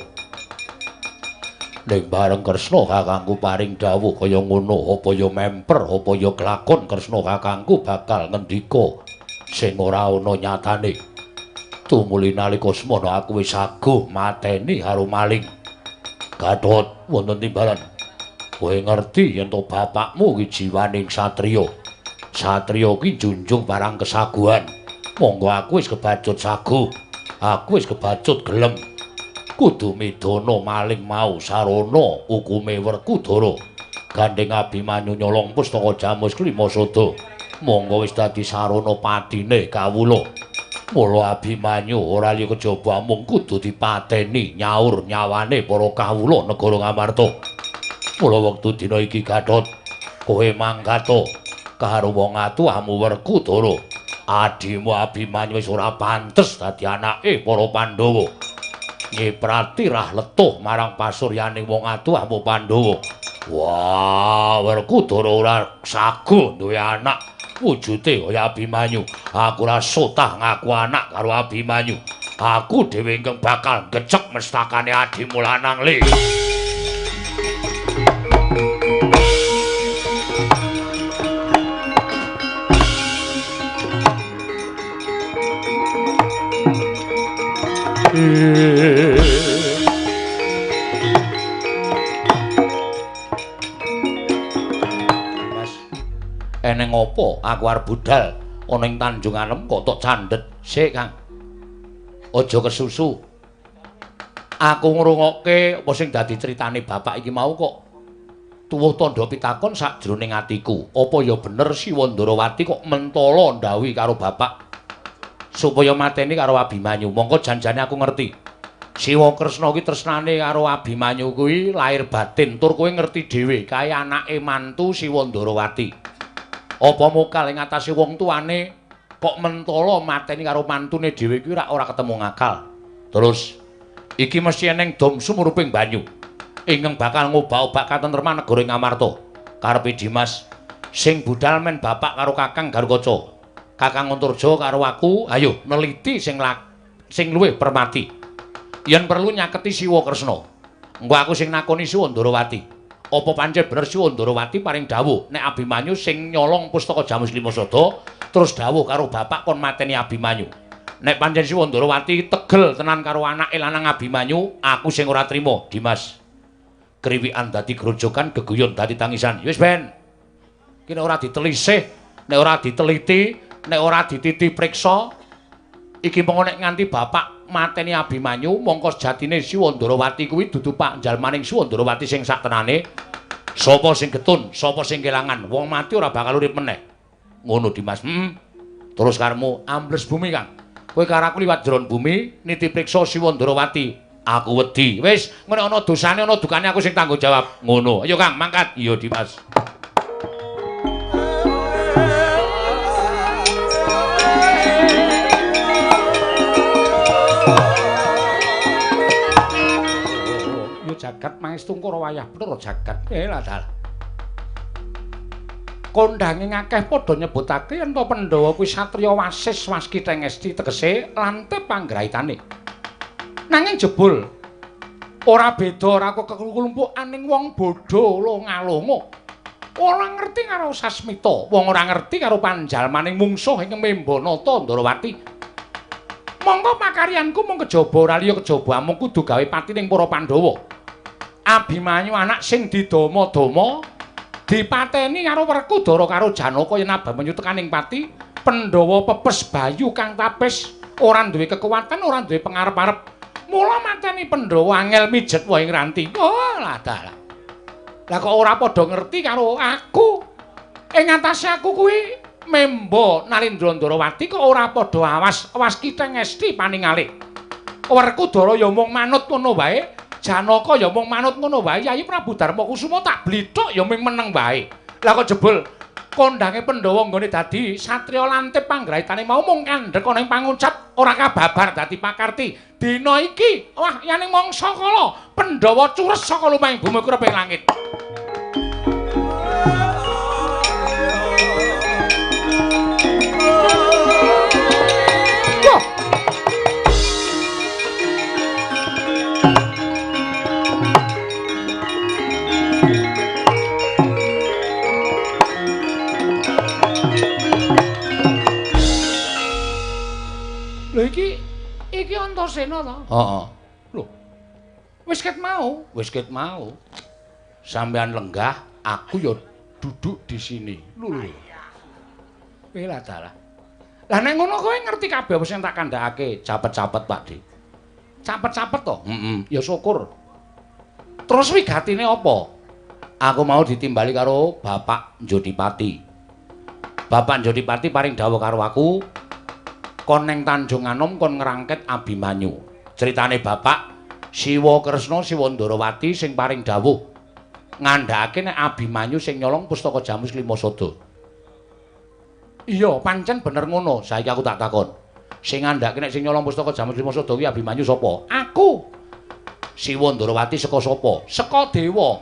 C: Ning bareng Kresna kakangku paring dawuh kaya ngono, apa ya memper, apa ya kelakon Kresna kakangku bakal ngendika sing ora ana nyatane. Tumuli nalika semono aku wis saguh mateni karo maling. Gatot wonten timbalan. Kowe ngerti yen to bapakmu ki jiwaning satriya. Satriya ki junjung barang kesaguhan. Monggo aku wis kebacut saguh. Aku wis kebacut gelem. Kudu midana maling mau sarana hukume Werkudara. Gandeng Abimanyu nyolong pustaka Jamus Klima sada. Monggo wis dadi sarana patine kawula. Mula Abimanyu ora liya kejaba mung kudu dipateni nyaur nyawane para kawula negara Ngamarta. Mula wektu dina iki Gatot, kowe mangkata karo wong atuhamu Werkudara. Adimu Abimanyu wis ora pantes dadi anake para Pandhawa. Nyiprati rah letuh marang pasuryaning wong atuhamu Pandhawa. Wah, Werkudara ora saguh duwe anak. Wujude kaya Abimanyu. Aku ora sotah ngaku anak karo Abimanyu. Aku dhewe ingkang bakal gecek mestakane adimu lanang le. Mas, eneng opo aku arep budal ana ing Tanjung Anem kok tok candhet sik, Kang. Aja kesusu. Aku ngrungokke apa sing dadi critane bapak iki mau kok tuwuh tandha pitakon sakjroning atiku. Apa ya bener Siwa Ndarawati kok mentala ndhawuhi karo bapak supaya mateni karo Abimanyu. Mongko janjane aku ngerti. Siwa Kresna kuwi tresnane karo Abimanyu kuwi lahir batin, tur kowe ngerti dhewe kae anake mantu Siwa Ndarawati. Apa mokal ing atase wong tuane kok mentala mateni karo mantune dhewe kuwi ora ketemu ngakal. Terus iki mesti eneng dom sumuruping banyu ingkang bakal ngobak-obak katentreman negara Ngamarta. Karepe Dimas sing budal men bapak karo Kakang Garukaca. Kakang Antarja karo aku, ayo neliti sing luwih permati. Yen perlu nyaketi Siwa Kresna. Engko aku sing nakoni Siwa Ndarawati. Apa pancen bener Siwa Ndarawati paring dawuh nek Abimanyu sing nyolong pustaka Jamus Lima Sada terus dawuh karo bapak kon mateni Abimanyu. Nek pancen Siwa Ndarawati tegel tenan karo anake lanang Abimanyu, aku sing ora trima, Dimas. Kriwikan dadi grojogan, geguyon dadi tangisan. Wis ben. Ki nek ora ditelisih, nek ora diteliti, nek ora dititi priksa, iki mengko nek nganti bapak mateni Abimanyu, mongko sejatine Siwa Ndarawati kuwi dudu panjalmaning Siwa Ndarawati sing saktenane. Sapa sing getun, sapa sing kelangan, wong mati ora bakal urip meneh. Ngono Dimas. Terus karemu ambles bumi, Kang. Kowe karo aku liwat jeron bumi niti priksa Siwa Ndarawati. Aku wedi. Wis, ngene ana dosane ana dukane aku sing tanggung jawab. Ngono. Ayo Kang, mangkat. Iya Dimas. Yo jagat mangestungkara wayah bener jagat. Lah dalah. Kondange akeh padha nyebutake yen to Pandhawa kuwi satriya wasis waskita ngesti tegese lantip panggraitane. Nanging jebul ora beda ora keklumpukan ning wong bodho longa-longa. Ora ngerti karo Sasmita, wong ora ngerti karo panjalmaning mungsuh ing Membanata Ndarawati. Monggo pakaryanku mung kejaba ora liya kejaba amung kudu gawe pati ning para Pandhawa. Abimanyu anak sing didama-dama dipateni karo Werkudara karo Janaka yen Abimanyu tekaning pati, Pandhawa pepes bayu kang tapis, ora duwe kekuatan, ora duwe pengarep-arep. Mula mateni Pandhawa angel mijet wae ing ranti. Oh, lah dalah. Lah kok ora padha ngerti karo aku. Ing atase aku kuwi memba Narendra Ndarawati kok ora padha awas waskita ngesti paningale. Werkudara ya mung manut ngono wae. Janaka ya mung manut ngono wae, Yayi Prabu Darma Kusuma tak blithuk ya mung meneng wae. Lah kok jebul kondange Pandhawa nggone dadi satriya lantip panggraitane mau mung kandhek ana ing pangucap ora kababar dadi pakarti. Dina iki wah yaning mangsa kala Pandhawa cures saka lumahing bumi kurep ing langit. Lho iki Antasena to? Heeh. Lho. Wis ket mau, wis ket mau. Sampeyan lenggah, aku ya duduk di sini. Lho lho. Kowe lah dalah. Lah nek ngono kowe ngerti kabeh apa sing tak kandhakake, capet-capet Pak Dik. Capet-capet to? Heeh, ya syukur. Terus wigatine apa? Aku mau ditimbali karo Bapak Njodipati. Bapak Njodipati paring dawuh karo aku, kon neng Tanjung Anom kon ngrangket Abimanyu. Ceritane bapak Siwa Kresna Siwa Ndarawati sing paring dawuh ngandhakake nek Abimanyu sing nyolong pustaka Jamus Lima Sada. Iya, pancen bener ngono. Saiki aku tak takon. Sing ngandhakake nek sing nyolong pustaka Jamus Lima Sada kuwi Abimanyu sapa? Aku. Siwa Ndarawati saka sapa? Saka dewa.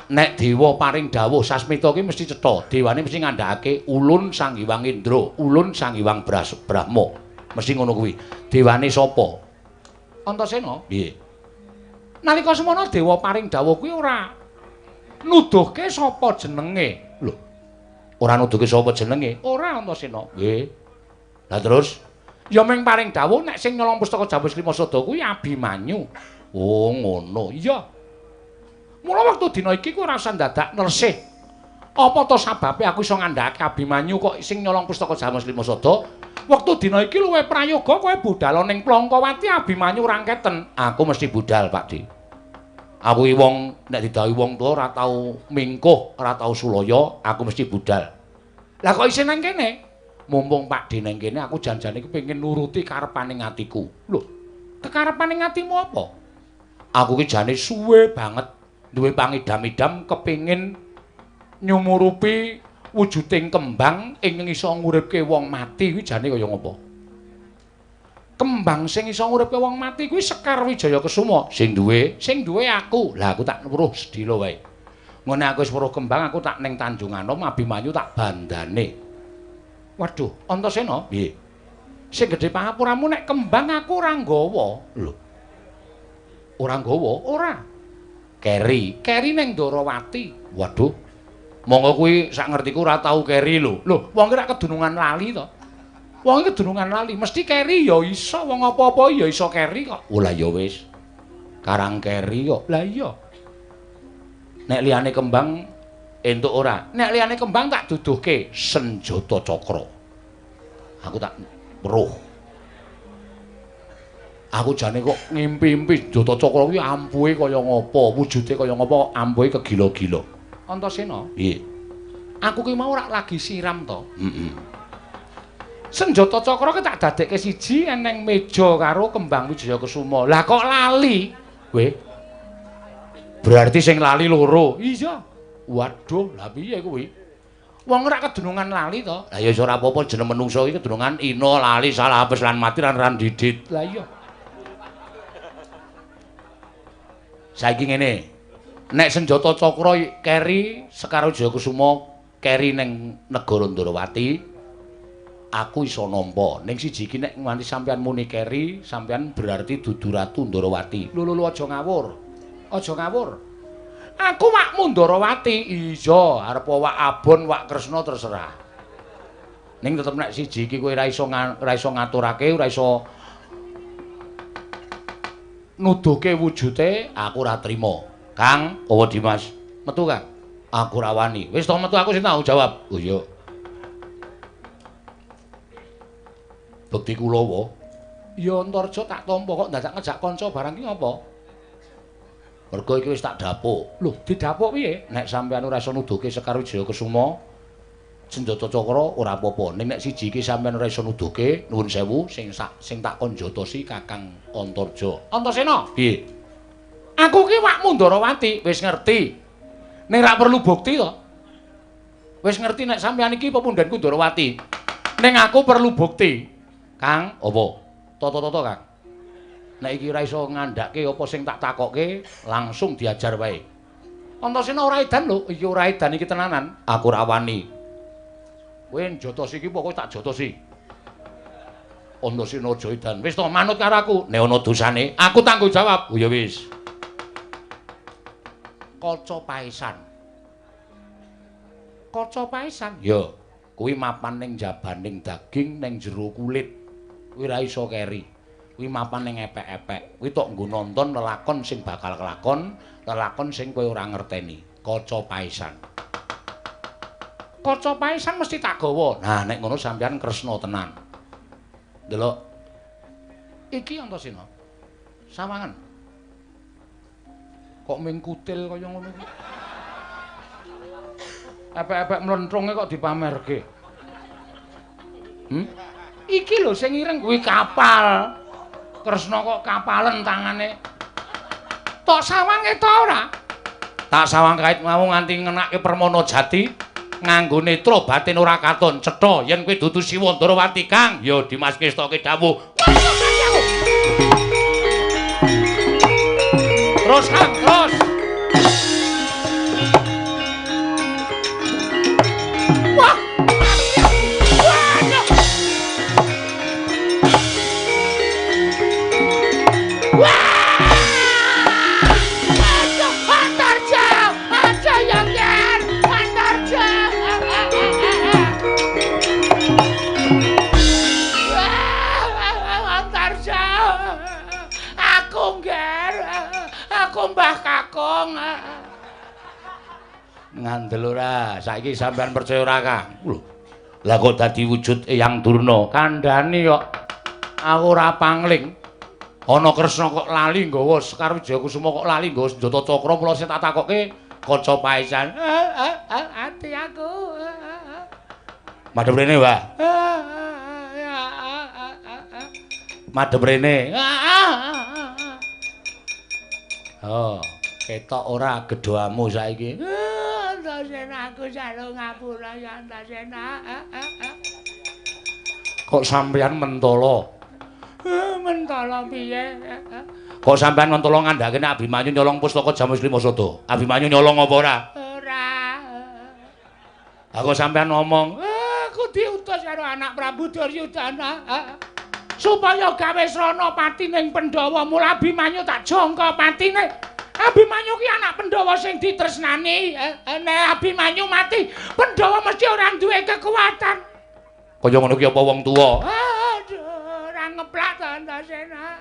C: Nek dewa paring dawuh Sasmita ki mesti cetha. Dewane mesti ngandhakake Ulun Sang Hyang Indra, Ulun Sang Hyang Brahma. Mesti ngono kuwi. Dewane sapa?
A: Antasena?
C: Piye?
A: Nalika semono dewa paring dawuh kuwi ora nuduhke sapa jenenge.
C: Lho. Ora nuduhke sapa jenenge?
A: Ora, Antasena.
C: Nggih. Lah terus?
A: Ya ming paring dawuh nek sing nyolong pustaka Jambus Lima Sada kuwi Abimanyu.
C: Oh, ngono.
A: Iya. Mula wektu dina iki kuwi ora usah dadak nersih. Apa to sababe aku iso ngandhakake Abimanyu kok sing nyolong pustaka Jambus Lima Sada? Wektu dina iki luwih prayoga kowe budal ning Plangkawati Abimanyu rangketen.
C: Aku mesti budal, Pak Di. Aku iki wong nek didhawuhi wong tuwa ora tau mingkuh, ora tau sulaya, aku mesti budal.
A: Lah kok isih nang kene? Mumpung Pak Di nang kene aku janjane kepengin nuruti karepaning atiku. Lho, kekarepaning atimu apa?
C: Aku ki jane suwe banget duwe pangidam-idam kepengin
A: nyumurupi wujuding kembang ingkang iso nguripke wong mati kuwi jane kaya ngapa? Kembang sing iso nguripke wong mati kuwi Sekar Wijaya Kesuma.
C: Sing duwe?
A: Sing duwe aku.
C: Lah aku tak weruh sedhela wae. Ngene aku wis weruh kembang aku tak ning Tanjung Anom Abimanyu tak bandane.
A: Waduh, Antasena?
C: Piye?
A: Sing gedhe pangapuramu nek kembang aku ora nggawa.
C: Lho. Ora nggawa?
A: Ora.
C: Keri.
A: Keri ning Ndorowati.
C: Waduh. Monggo kuwi sak ngertiku ora tau keri lho.
A: Lho, wong ki rak kedunungan lali to. Wong iki kedunungan lali, mesti keri ya iso, wong apa-apa ya iso keri kok.
C: Oh lah ya wis. Karang keri kok.
A: Lah iya.
C: Nek liyane kembang entuk ora?
A: Nek liyane kembang tak duduhke
C: senjata cakra. Aku tak weruh. Aku jane kok ngimpi-impi senjata cakra kuwi ampuhe kaya ngapa, wujude kaya ngapa, ampuhe kegila-gila.
A: Antasena?
C: Piye?
A: Aku ki mau rak lagi siram to.
C: Heeh.
A: Senjata cakra ki tak dadekke siji eneng meja karo kembang Wijaya Kesuma. Lah kok lali?
C: Weh. Berarti sing lali loro.
A: Iya. Waduh, lah piye kuwi? Wong rak kedunungan lali to.
C: Lah ya iso ora apa-apa jeneng menungso iki kedunungan ina lali salah apes lan mati lan didit.
A: Lah iya.
C: Saiki ngene. Nek senjata cakra keri Sekar Wijaya Kusuma keri ning negara Ndorowati, aku iso nampa. Ning siji iki nek nganti sampeyan muni keri, sampeyan berarti dudu ratu Ndorowati.
A: Lho lho aja ngawur. Aja ngawur. Aku wakmu Ndorowati.
C: Iya, arep wak Abon, wak Kresna terserah. Ning tetep nek siji iki kowe ora iso ngaturake, ora iso nuduhke wujute, aku ora trima. Kang, owo Dimas, metu Kang. Aku ora wani. Wis to metu aku sing tanggung jawab. Oh iya. Bekti kula wa.
A: Ya Antarja tak tampa kok dadak ngejak kanca barang ki ngapa?
C: Mergo iki wis tak dapuk.
A: Lho, didapuk piye?
C: Nek sampeyan ora iso nuduhke Sekar Wijaya Kesuma, senjata cakra ora apa-apa. Ning nek siji iki sampeyan ora iso nuduhke, nuwun sewu sing tak kon jotosi Kakang Antarja.
A: Antasena,
C: piye?
A: Aku ki wakmu Ndorowati, wis ngerti. Ning ra perlu bukti to. Wis ngerti nek sampeyan iki pepundhenku Ndorowati. Ning aku perlu bukti.
C: Kang, apa? Toto-toto, Kang. Nek iki ora iso ngandhake apa sing tak takokke, langsung diajar wae.
A: Antasena ora edan lho, iki ora edan iki tenanan.
C: Aku ora wani. Kowe njotosi iki pokoke tak jotosi. Antasena aja edan. Wis to manut karo aku. Nek ana dosane, aku tanggung jawab. Oh ya wis.
A: Kaca paesan. Kaca paesan?
C: Ya, kuwi mapan ning jabaning daging ning jero kulit. Kuwi ora iso keri. Kuwi mapan ning epek-epek. Kuwi tok nggo nonton lelakon sing bakal kelakon, lelakon sing kowe ora ngerteni. Kaca paesan.
A: Kaca paesan mesti tak gawa.
C: Nah, nek ngono sampeyan Kresna tenan. Delok.
A: Iki Antasena. Sawangan. Kok ming kutil kaya ngono iki. Epek-epek mlentrunge kok dipamerke. Iki lho sing ireng kuwi kapal. Kresna kok kapalen tangane. Tok sawange ta ora?
C: Tak sawang kait mau nganti ngenake Permana Jati nganggo netra batin ora katon cetha yen kowe dudu Siwa Ndorowati Kang. Ya Dimas Kestoke dawuh. Terus Kang, terus.
A: Wah. Waduh. Mbah Kakung. Ngandel ora? Saiki sampean percaya ora, Kang? Lho. Lah kok dadi wujud Eyang Durna? Kandhani kok aku ora pangling. Ana Kresna kok lali nggawa Sekar Wijayakusuma kok lali nggawa senjata cakra, mula sing tak takokke kaca paesan. Ati aku. Madhep rene, Mbah. Madhep rene. Oh, ketok ora gedhoamu saiki. Antasena aku jaluk ngapura ya Antasena. Kok sampeyan mentolo? Mentolo piye? Kok sampeyan mentolo ngandhake nek Abimanyu nyolong pustaka Jamus Lima Sada? Abimanyu nyolong apa ora? Ora. Aku sampeyan ngomong, aku diutus karo anak Prabu Duryudana supaya gawe srana patining Pandhawa, mula Abimanyu tak jangka patine. Abimanyu ki anak Pandhawa sing ditresnani. Nek Abimanyu mati, Pandhawa mesti ora duwe kekuatan. Kaya ngono ki apa wong tuwa? Aduh, ora ngeplak to Antasena.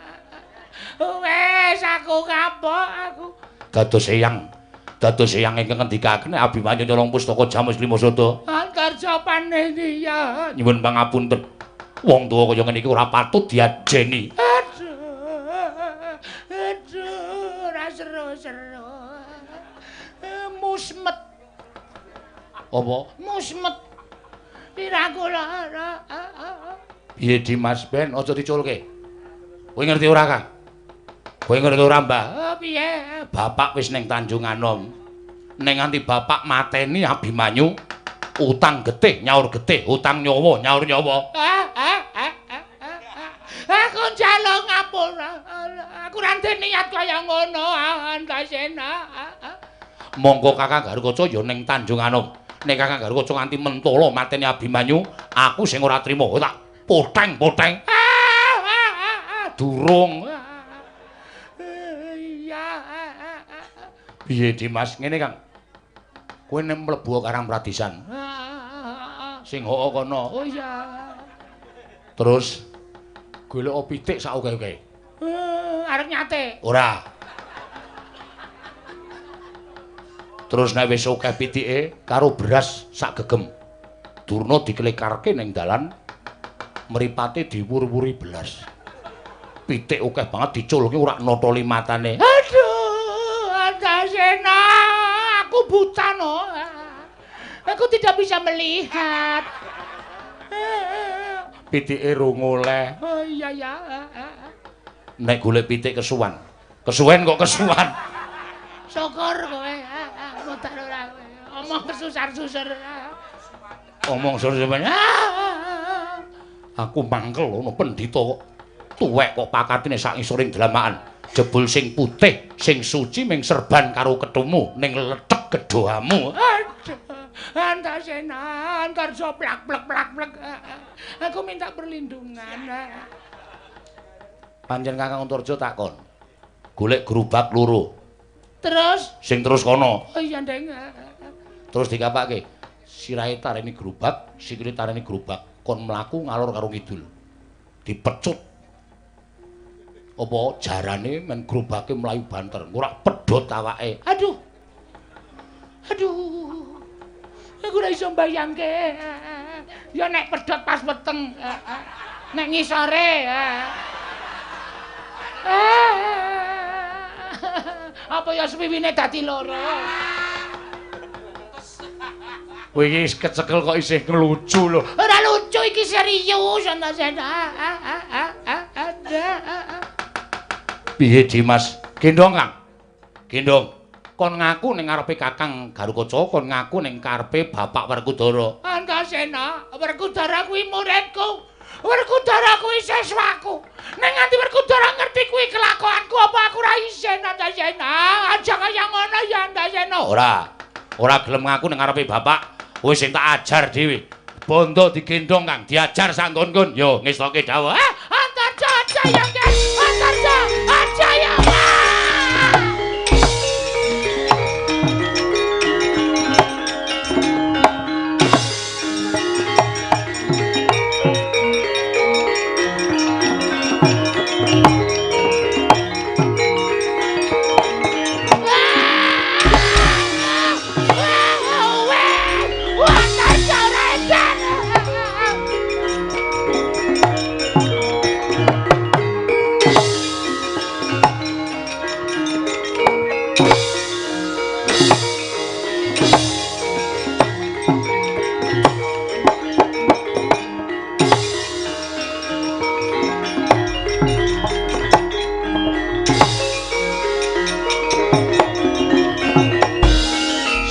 A: Wes aku kapok aku. Dados eyang. Dados eyang ingkang ngendikaken Abimanyu nyolong pustaka Jamus Lima Sada. Antarja paneniya. Nyuwun pangapunten. Wong tuwa kaya ngene iki ora patut diajeni. Aduh. Aduh, ora seru-seru. Musmet. Apa? Musmet. Sirahku lara. Piye Dimas ben aja diculke. Kowe ngerti ora, Kang? Kowe ngerti ora, Mbah? Piye? Bapak wis ning Tanjung Anom. Ning nganti bapak mateni Abimanyu, utang getih nyaur getih, utang nyawa nyaur nyawa. Aku njaluk ngapura. Aku ora ndek niat kaya ngono, Antasena. Monggo Kakang Garukaca ya ning Tanjung Anom. Nek Kakang Garukaca nganti mentolo mateni Abimanyu, aku sing ora trima. Tak poteng-poteng. Durung. Iya. Piye Dimas ngene, Kang? Kowe nek mlebu Karang Pradisan. Sing hoo kono. Oh iya. Terus golek pitik sak oke-oke. Arep nyate. Ora. Terus nek wis akeh pitike karo beras sak gegem. Durna diklekarke ning dalan, mripate diwur-wuri belas. Pitik akeh banget diculke ora notoli matane. Aduh, Antasena, aku buta no. Aku tidak bisa melihat. Pitike rung oleh. Oh iya ya. Nek golek pitik kesuwan. Kesuwen kok kesuwan. Syukur kowe. Mutar ora kowe. Omong kesusar-susur. Omong susur. Aku mangkel ono pendhita kok tuwek kok pakatine sak ngisoring dlamakan. Jebul sing putih, sing suci ming serban karo ketumu ning lethek gedhoamu. Aduh, Antasena, Antarja plak plek plak plek. Aku minta perlindungan. Pancen Kakang Antarja takon. Golek gerobak loro. Terus sing terus kono. Oh iya, Ndeng. Terus dikapake. Sirahe tareni gerobak, sikile tareni gerobak. Kon mlaku ngalor karo ngidul. Dipecut. Apa jarane men gerobake mlayu banter. Ora pedhot awake. Aduh. Aduh. Aku ora iso mbayangke. Ya nek pedhot pas weteng. Nek ngisore. Apa ya suwiwine dadi loro. Kowe iki kecekel kok isih ngelucu lho. Ora lucu iki serius Antasena. Piye Dimas? Gendong, Kang. Gendong. Kon ngaku ning ngarepe Kakang Garukaca, kon ngaku ning karepe Bapak Werkudara. Antasena, Werkudara kuwi muridku. Werkudara kuwi siswaku. Ning nganti Werkudara ngerti kuwi kelakuanku apa aku ora isin Antasena. Aja kaya ngono ya Antasena. Ora. Ora gelem ngaku ning ngarepe bapak. Wis sing tak ajar dhewe. Bondo digendong, Kang, diajar sak nggon-nggon. Yo ngestoke dawuh. Antarja aja ya, Kang. Antarja aja ya.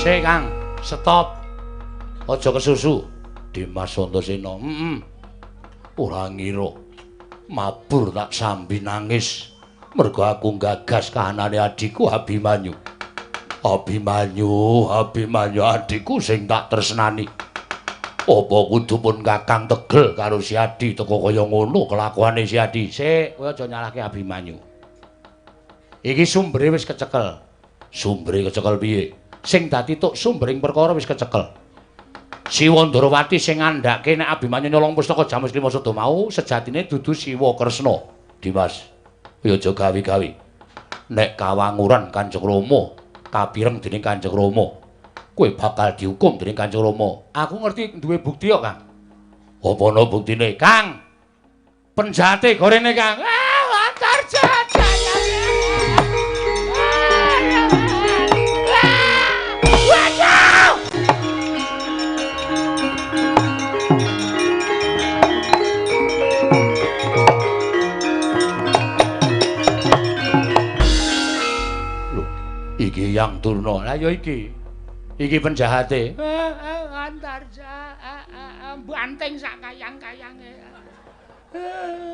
C: Sik, Kang, stop. Aja kesusu. Dimas Antasena. Heeh. Ora ngira mabur tak sambi nangis mergo aku gagas kahanane adhiku Abimanyu. Abimanyu, Abimanyu adhiku sing tak tresnani. Apa kudu pun Kakang tegel karo si Adi teko kaya ngono kelakuane si Adi. Sik, kowe aja nyalahke Abimanyu. Iki sumbere wis kecekel. Sumbere kecekel piye? Sing dadi tuk sumbering perkara wis kecekel. Siwa Ndorowati sing ngandhake nek Abimanyu nyolong pustaka Jamus Klima Sada mau sejatine dudu Siwa Kresna. Dimas, kowe aja gawe-gawe. Nek kawanguran Kanjeng Rama, kapireng dening Kanjeng Rama, kowe bakal dihukum dening Kanjeng Rama. Aku ngerti duwe bukti kok, Kang. Apa ana buktine? Kang. Penjate gorene, Kang. Ah, antar jajah. Iki Yang Durna. Lah ya iki. Iki penjahate.
A: Antarja banting sak kayang-kayange.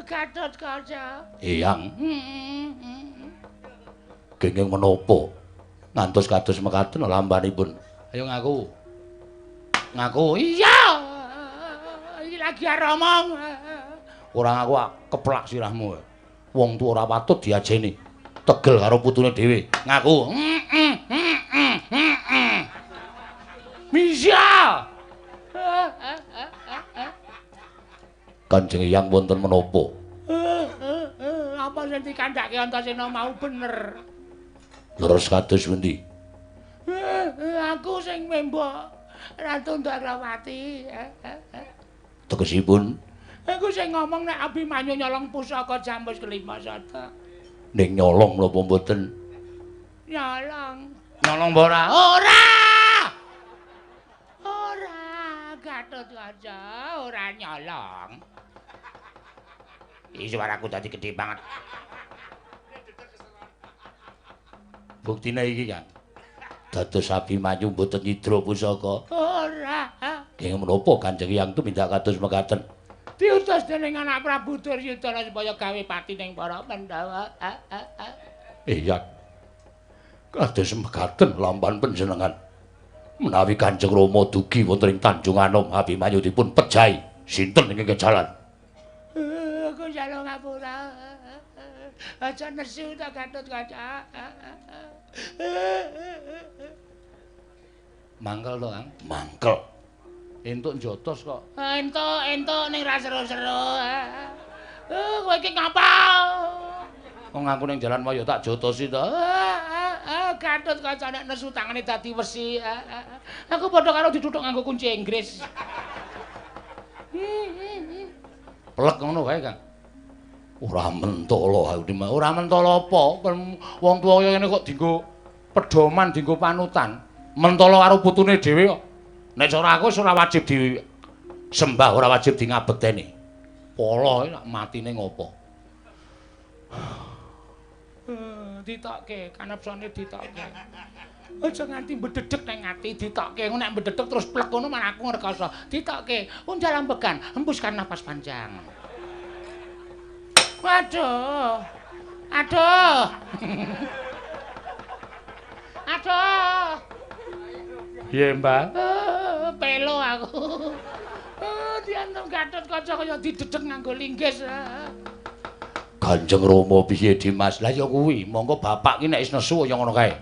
A: Gatotkaca.
C: Eyang. Kenging menapa? Ngantos kados mekaten lampanipun.
A: Ayo ngaku. Ngaku. Iya. Iki lagi aromong.
C: Ora ngaku keplak sirahmu. Wong tuwa ora patut diajeni. Tegel karo putune dhewe. Ngaku.
A: Misya.
C: Kanjeng Eyang wonten menapa?
A: Apa sing dikandhake Antasena mau bener?
C: Leres kados pundi?
A: Aku sing membok Ratu Ndorowati.
C: Tegesipun?
A: Aku sing ngomong nek Abimanyu nyolong pusaka Jamus Kelima Sada.
C: Ning nyolong napa mboten?
A: Nyolong.
C: Nyolong apa ora?
A: Ora. Ora, Gatotkaca, ora nyolong.
C: Iki suaraku dadi gedhe banget. Buktine iki, Kang. Dados Abimanyu mboten nyidra pusaka.
A: Ora.
C: Kenging menapa Kanjeng Eyang tumindak kados mekaten?
A: Diutus dening anak Prabu Duryudana supaya gawe pati ning para Pandhawa.
C: Eyang. Kados mekaten lampan panjenengan. Menawi Kanjeng Rama dugi wonten ing Tanjung Anom, Abimanyu dipun pejahi. Sinten ingkang kejalan?
A: Aku njaluk ngapura. Aja nesu ta Gatotkaca.
C: Mangkel to, Kang? Mangkel.
A: Entuk njotos kok. Entuk, entuk ning ra seru-seru. Kowe iki ngapa?
C: Wong aku ning jalan wae ya tak jotosi to.
A: Gatotkaca nek nesu tangane dadi wesi. Aku padha karo dituthuk nganggo kunci Inggris.
C: Plek ngono kae, Kang. Ora mentolo aku iki. Ora mentolo apa? Wong tuwa kaya ngene kok dienggo pedoman, dienggo panutan. Mentolo karo putune dhewe kok. Nek cara aku wis ora wajib disembah, ora wajib di ngabekteni. Polo iki nek matine ngopo?
A: Ditokke, kanepsone ditokke. Aja nganti mbedhedhek nang ati ditokke. Engko nek mbedhedhek terus plek ngono malah aku ngrekoso. Ditokke, uncal ambegan, hembuskan napas panjang. Waduh. Aduh. Aduh.
C: Piye, Mbak?
A: Pelo aku. Diantem Gatotkaca kaya didedhek nganggo linggis.
C: Kanjeng Rama piye, Dimas? Lah ya kuwi, monggo bapak ki nek wis nesu kaya ngono kae.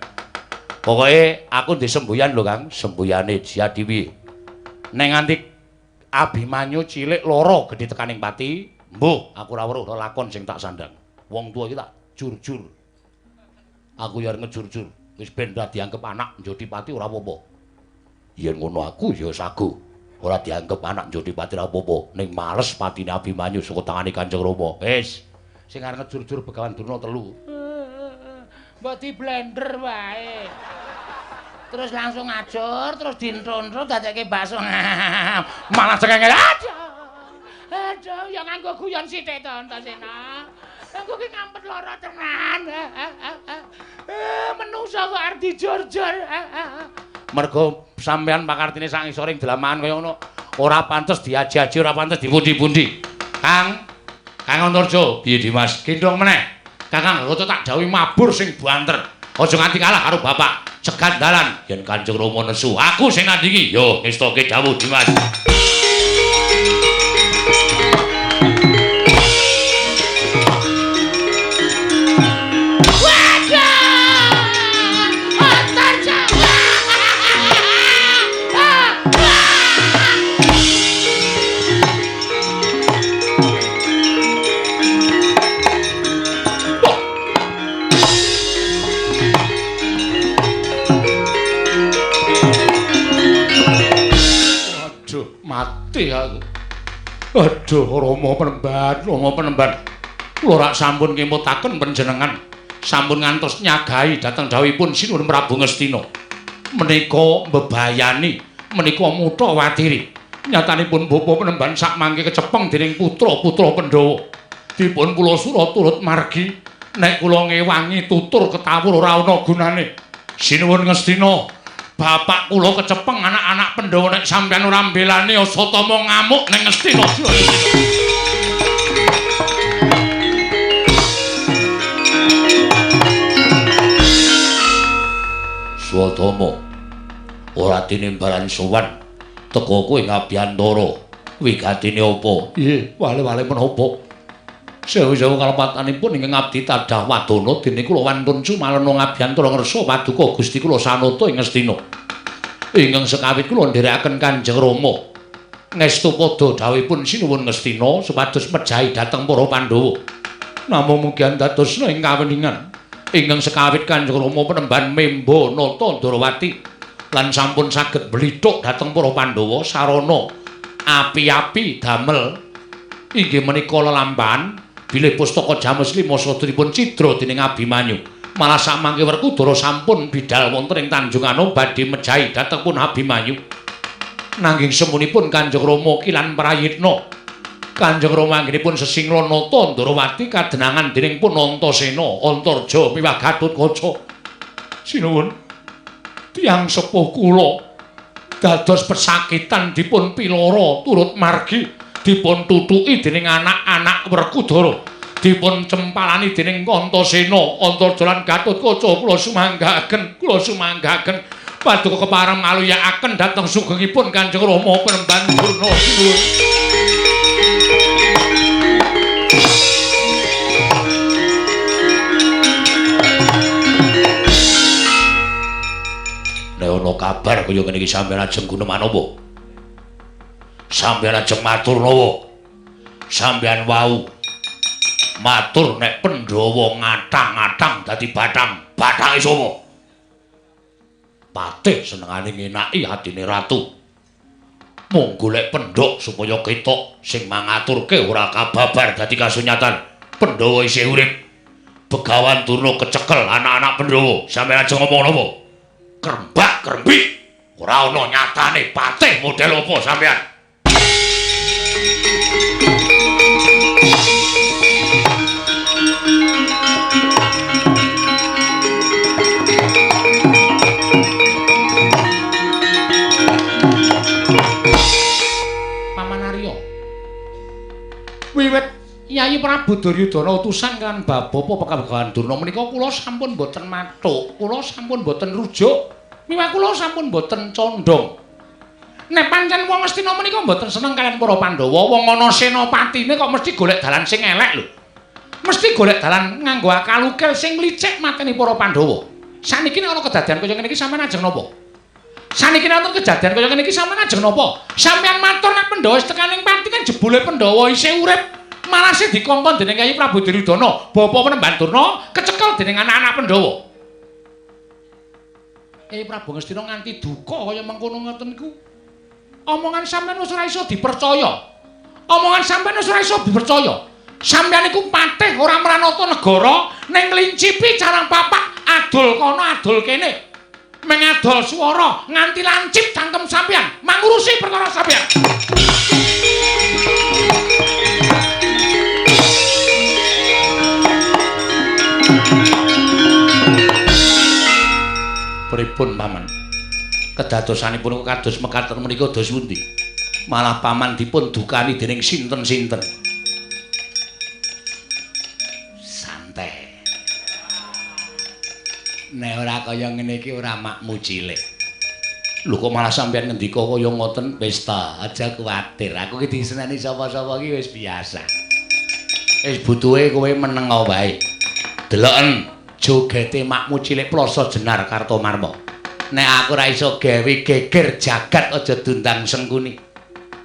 C: Pokoke aku ndek semboyan lho, Kang. Semboyane Jati piye? Nek nganti Abimanyu cilik loro gedhe tekaning pati, mbuh, aku ora weruh lakon sing tak sandang. Wong tuwa iki tak jurjur. Aku ya arep ngejurjur. Wis ben ora dianggep anak njodi pati ora apa-apa. Yen ngono aku ya sago. Ora dianggep anak njodi pati ora apa-apa. Ning males patine Abimanyu saka tangane Kanjeng Rama. Wis, sing arep ngejurjur Begawan Durna telu.
A: Mbok di blender wae. Terus langsung ngajur, terus dintro-intro dadekke bakso.
C: Malah cengenge.
A: Aduh. Aduh, ya nganggo guyon sithik to, Antasena. Aku ki ngampet lara tenan. Menungso kok arep dijurjur.
C: Mergo sampean pakartine sak ngisore ing dlamakan kaya ngono ora pantes diaji-aji, ora pantes dipundi-pundi. Kang, Kang Antarja, piye Dimas? Gendhong meneh. Kakang Gatot tak dawuhi mabur sing banter. Aja nganti kalah karo bapak. Cegat dalan yen Kanjeng Rama nesu. Aku sing nandingi. Yo ngestoke dawuh Dimas. Mati aku. Aduh, Rama Penemban, Rama Penemban. Kula rak sampun ngemutaken panjenengan. Sampun ngantos nyagahi dhateng dawuhipun Sinuwun Prabu Ngastina. Menika mbebayani, menika mutha watiri. Nyatanipun Bapa Penemban sakmangke kecepeng dening putra-putra Pandhawa. Dipun kula sura turut margi, nek kula ngewangi tutur ketawur ora ana gunane. Sinuwun Ngastina, bapak kula kecepeng anak-anak Pandhawa nek sampeyan ora mbelani Asatama ngamuk ning Ngastina. Swatama ora tinimbalan sowan teka kowe ngabiyantara. Wigatine apa? Nggih, wale-wale menapa? Sewu-sewu kalepatanipun ingkang abdi tadah wadana dene kula wantun sumalana ngabiyantara ngersa paduka Gusti kula sanata ing Ngastina. Ingkang sekawit kula nderekaken Kanjeng Rama ngestu padha dawuhipun Sinuwun Ngastina supados mejahi dhateng para Pandhawa. Namung mugi andadosna ing kaweningan ingkang sekawit Kanjeng Rama penemban memba nata Ndrawati lan sampun saged mblithuk dhateng para Pandhawa sarana api-api damel inggih menika lelampahan bilih pustaka Jamus Lima saduripun cidra dening Abimanyu. Malah samangke Werkudara sampun bidal wonten ing Tanjung Anom badhe mejahi dhateng pun Abimanyu. Nanging semunipun Kanjeng Rama kilan prayitna. Kanjeng Rama anggenipun sesingla nata Ndrawati kadenangan dening pun Antasena, Antarja miwah Gatotkaca. Sinuwun, tiyang sepuh kula dados pesakitan dipun piloro turut margi dipun tutuki dening anak-anak Werkudara, dipun cempalani dening Antasena, Antarja lan Gatotkaca. Kula sumanggaaken, kula sumanggaaken paduka kepareng ngaluyakaken dhateng sugengipun Kanjeng Rama Penemban Durna. Sinuwun. Nek ana kabar kaya ngene iki sampeyan ajeng guneman apa? Sampeyan ajeng matur napa? Sampeyan wau matur nek Pandhawa ngatang-ngatang dadi bathang. Bathange sapa? Patih senengane ngenaki atine ratu. Mung golek pendhok supaya ketok sing mangaturke ora kababar dadi kasunyatan. Pandhawa isih urip. Begawan Durna kecekel anak-anak Pandhawa. Sampeyan ajeng ngomong napa? Krembak krembik ora ana nyatane patih model apa sampeyan? Paman Arya, wiwit Yayi Prabu Duryudana utusan kan Bapak Begawan Durna menika kula sampun boten mathuk, kula sampun boten rujuk, miwah kula sampun boten condong. Nek pancen wong Ngastina menika mboten seneng kaliyan para Pandhawa, wong ana senopatine kok mesti golek dalan sing elek lho. Mesti golek dalan nganggo akal ukil sing licik mateni para Pandhawa. Saniki nek ana kedadian kaya ngene iki sampeyan ajeng napa? Saniki nek wonten kejadian kaya ngene iki sampeyan ajeng napa? Sampeyan matur nek Pandhawa wis tekaning pati kan jebule Pandhawa isih urip. Malah sing dikongkon dening Kyai Prabu Duryudana, Bapak Penemban Durna kecekel dening anak-anak Pandhawa. Kyai Prabu Ngastina nganti duka kaya mengkono ngoten niku. Omongan sampeyan wis ora iso dipercaya. Omongan sampeyan wis ora iso dipercaya. Sampeyan iku patih ora mranata negara ning nglincipi carang papak adol kono adol kene. Mengadol swara nganti lancip cangkem sampeyan, mangurusi perkara sampeyan. Pripun paman? Kedadosanipun kados mekaten menika dos pundi? Malah paman dipun dukani dening sinten-sinten. Santai. Nek ora kaya ngene iki ora makmu cilik. Lho kok malah sampeyan ngendika kaya ngoten? Wis ta, aja kuwatir. Aku ki diseneni sapa-sapa ki wis biasa. Wis butuhe kowe meneng wae. Deloken jogete makmu cilik Ploso Jenar Kartomarma. Nek aku ora iso gawe geger jagat aja diundang Sengkuni.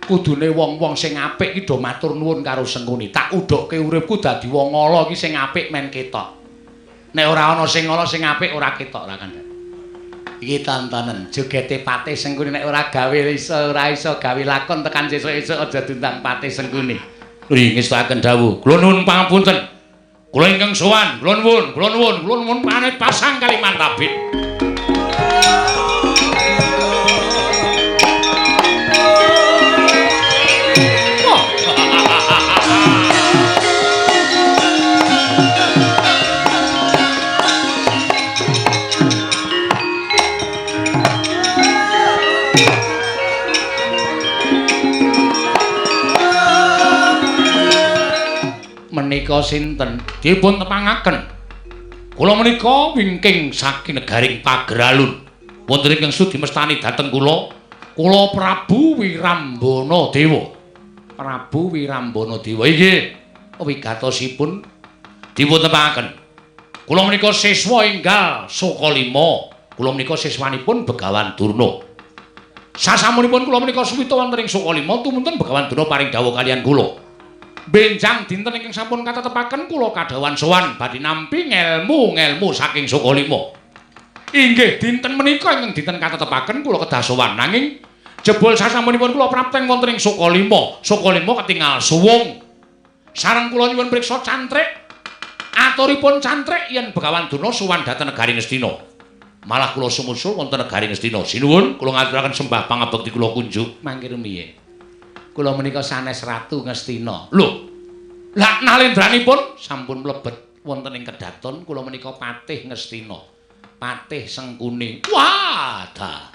C: Kudune wong-wong sing apik iki do matur nuwun karo Sengkuni. Tak udhokke uripku dadi wong ala iki sing apik men ketok. Nek ora ana sing ala sing apik ora ketok ra kandhane. Iki tontonen jogete Patih Sengkuni nek ora gawe iso ora iso gawe lakon tekan sesuk-esuk aja diundang Patih Sengkuni. Nggih ngestuaken dawuh. Kula nuwun pangapunten. Kula ingkang sowan, kula nuwun, kula nuwun, kula nuwun panit pasang Kalimantabit. Menika sinten dipun tepangaken? Kula menika wingking saking negaring Pageralun. Wonten ingkang sudi mestani dhateng kula, kula Prabu Wirambana Dewa. Prabu Wirambana Dewa inggih wigatosipun dipun tepangaken. Kula menika siswa enggal Sukalima. Kula menika siswanipun Begawan Durna. Sasampunipun kula menika suwita wonten ing Sukalima tumunten Begawan Durna paring dawuh kaliyan kula. Benjang dinten ingkang sampun katetepaken kula kadhawuhan sowan badhe nampi ngelmu-ngelmu saking Sukalima. Inggih dinten menika ingkang dinten katetepaken kula kedah sowan nanging jebul sasampunipun kula prapteng wonten ing Sukalima. Sukalima ketingal suwung. Sareng kula nyuwun priksa cantrik. Aturipun cantrik yen Begawan Durna sowan dhateng negari Ngastina. Malah kula sumusul wonten negari Ngastina. Sinuwun kula ngaturaken sembah pangabekti kula kunjuk. Mangke rumiyin. Kula menika sanes Ratu Ngastina. Lho. Lah nalendranipun sampun mlebet wonten ing kedaton kula menika Patih Ngastina. Patih Sengkuni. Wah, dah.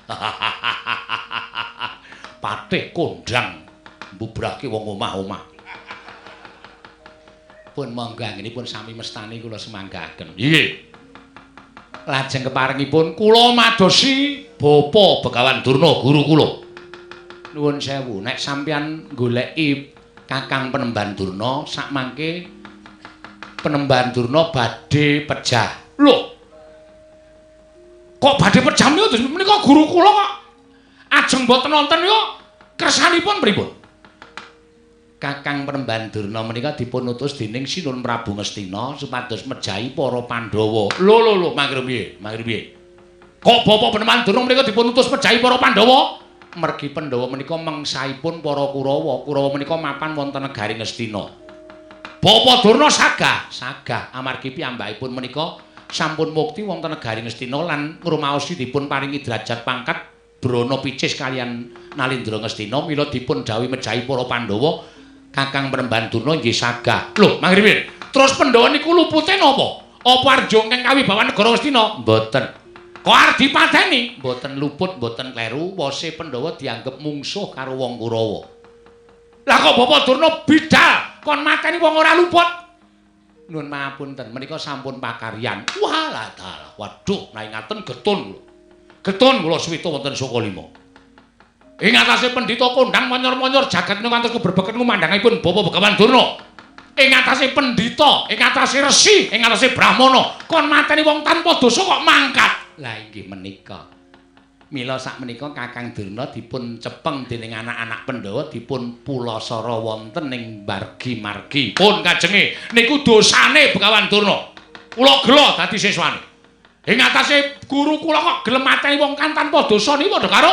C: Patih kondang mbubrahke wong omah-omah. Pun monggo anggenipun sami mestani kula semanggaken. Nggih. Lajeng keparengipun kula madosi Bapa Begawan Durna guru kula. Nuwun sewu, nek sampeyan goleki Kakang Penemban Durna, sakmangke Penemban Durna badhe pejah. Lho. Kok badhe pejah menika menika guru kula kok ajeng mboten wonten niku kersanipun pripun? Kakang Penemban Durna menika dipun utus dening Sinun Prabu Ngastina supados mejahi para Pandhawa. Lho lho lho, mangke piye? Mangke piye? Kok Bapak Penemban Durna menika dipun utus mejahi para Pandhawa? Mergi Pandhawa menika mengsaipun para Kurawa. Kurawa menika mapan wonten negari Ngastina. Bapak Durna sagah, sagah amargi piyambakipun menika sampun mukti wonten negari Ngastina lan ngrumaosi dipun paringi derajat pangkat Brana Picis kaliyan Nalindra Ngastina mila dipun dhawuhi mejahi para Pandhawa. Kakang Penemban Durna nggih sagah. Lho, mangke piye? Terus Pandhawa niku lupute napa? Apa arep jongkeng kawibawan negara Ngastina? Mboten. Kok arep dipateni? Mboten luput, mboten kleru, wose Pandhawa dianggep mungsuh karo wong Kurawa. Lah kok Bapak Durna bidal kon mateni wong ora luput? Nuwun mapunten, menika sampun pakaryan. Walah dalah, waduh, nek ngaten getun kula. Getun kula suwita wonten Sukalima. Ing atase pendhita kondang monyor-monyor jagat menika ngantos kubrebeken ngumandhangipun Bapak Begawan Durna. Ing atase pendhita, ing atase resi, ing atase brahmana, kon mateni wong tanpa dosa kok mangkat. Lah inggih menika. Mila sakmenika Kakang Durna dipun cepeng dening anak-anak Pandhawa dipun pulasara wonten ing margi-margi. Pun kajenge niku dosane Begawan Durna. Kula gela dadi siswane. Ing atase guru kula kok gelem mateni wong kan tanpa dosa niku padha karo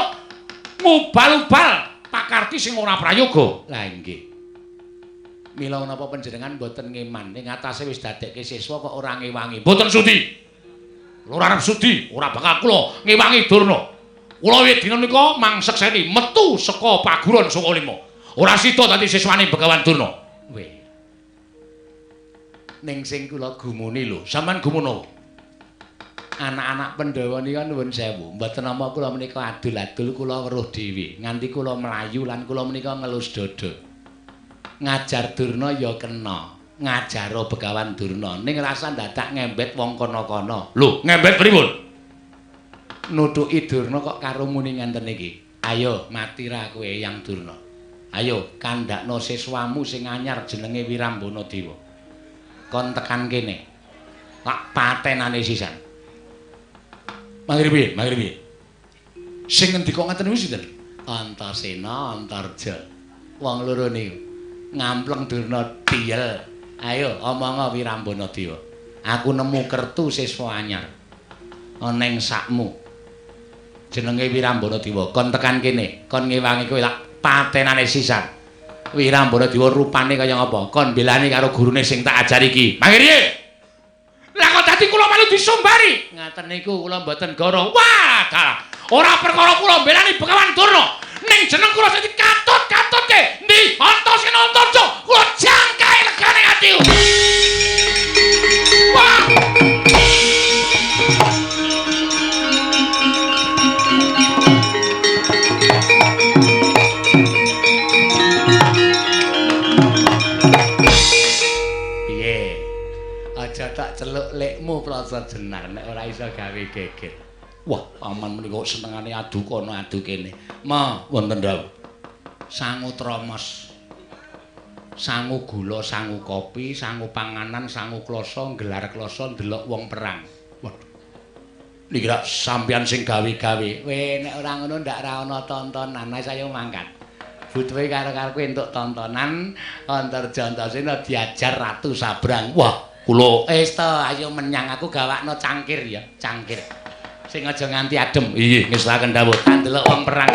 C: ngubal-ubal pakarti sing ora prayoga. Lah inggih. Mila menapa panjenengan mboten ngeman ing atase wis dadekke siswa kok ora ngewangi. Mboten sudi. Ora arep sudi, ora bakal kula ngewangi Durna. Kula wiwit dina nika mangsekseni metu saka paguron Sukalima. Ora sida dadi siswane Begawan Durna. Weh. Ning sing kula gumuni lho, sampean gumun apa?
A: Anak-anak Pandhawa nika nuwun sewu. Mboten nampa kula menika adul-adul kula weruh dhewe. Nganti kula mlayu lan kula menika ngelus dada. Ngajar Durna ya kena. Ngajaro Begawan Durna ning rasa dadak ngembet wong kono-kono.
C: Lho, ngembet pripun?
A: Nutuki Durna kok karo muni ngenten iki. Ayo mati ra kowe Eyang Durna. Ayo kandhakno siswamu sing anyar jenenge Wirambana Dewa. Kon tekan kene. Tak patenane sisan.
C: Mangkene piye? Mangkene piye? Sing ngendika ngaten niku sinten?
A: Antasena Antarja. Wong loro niku ngampleng Durna tiyel. Ayo omongo Wirambana Dewa. Aku nemu kertu siswa anyar. Ana ing sakmu. Jenenge Wirambana Dewa. Kon tekan kene, kon ngewangi kowe tak patenane sisan. Wirambana Dewa rupane kaya ngapa? Kon belani karo gurune sing tak ajari iki.
C: Mangkene piye? Lah kok dadi kula melu disumbari?
A: Ngaten niku kula mboten goro.
C: Wah, dalah. Ora perkara kula mbelani Begawan Durna. Ning jeneng kula sing dikatut-katutke ndi Antasena Antarja kula jangkae legane ati. Wah.
A: Piye? Aja tak celuk lekmu Prasa Jenar nek ora iso gawe geger.
C: Wah, paman menika senengane adu kono adu kene.
A: Ma,
C: wonten dawuh.
A: Sangu tromos. Sangu gula, sangu kopi, sangu panganan, sangu kloso, gelar kloso ndelok wong perang.
C: Waduh. Niki rak sampeyan sing gawe-gawe.
A: Weh, nek ora ngono ndak ra ana tontonan, wis ayo mangkat. Butuhe karo-karo entuk tontonan, Antarja Antasena diajar Ratu Sabrang.
C: Wah, kula
A: wis to, ayo menyang aku gawakno cangkir ya, cangkir. Sing aja nganti adem.
C: Iya, ngesaken dawuh.
A: Tak ndelok wong perang.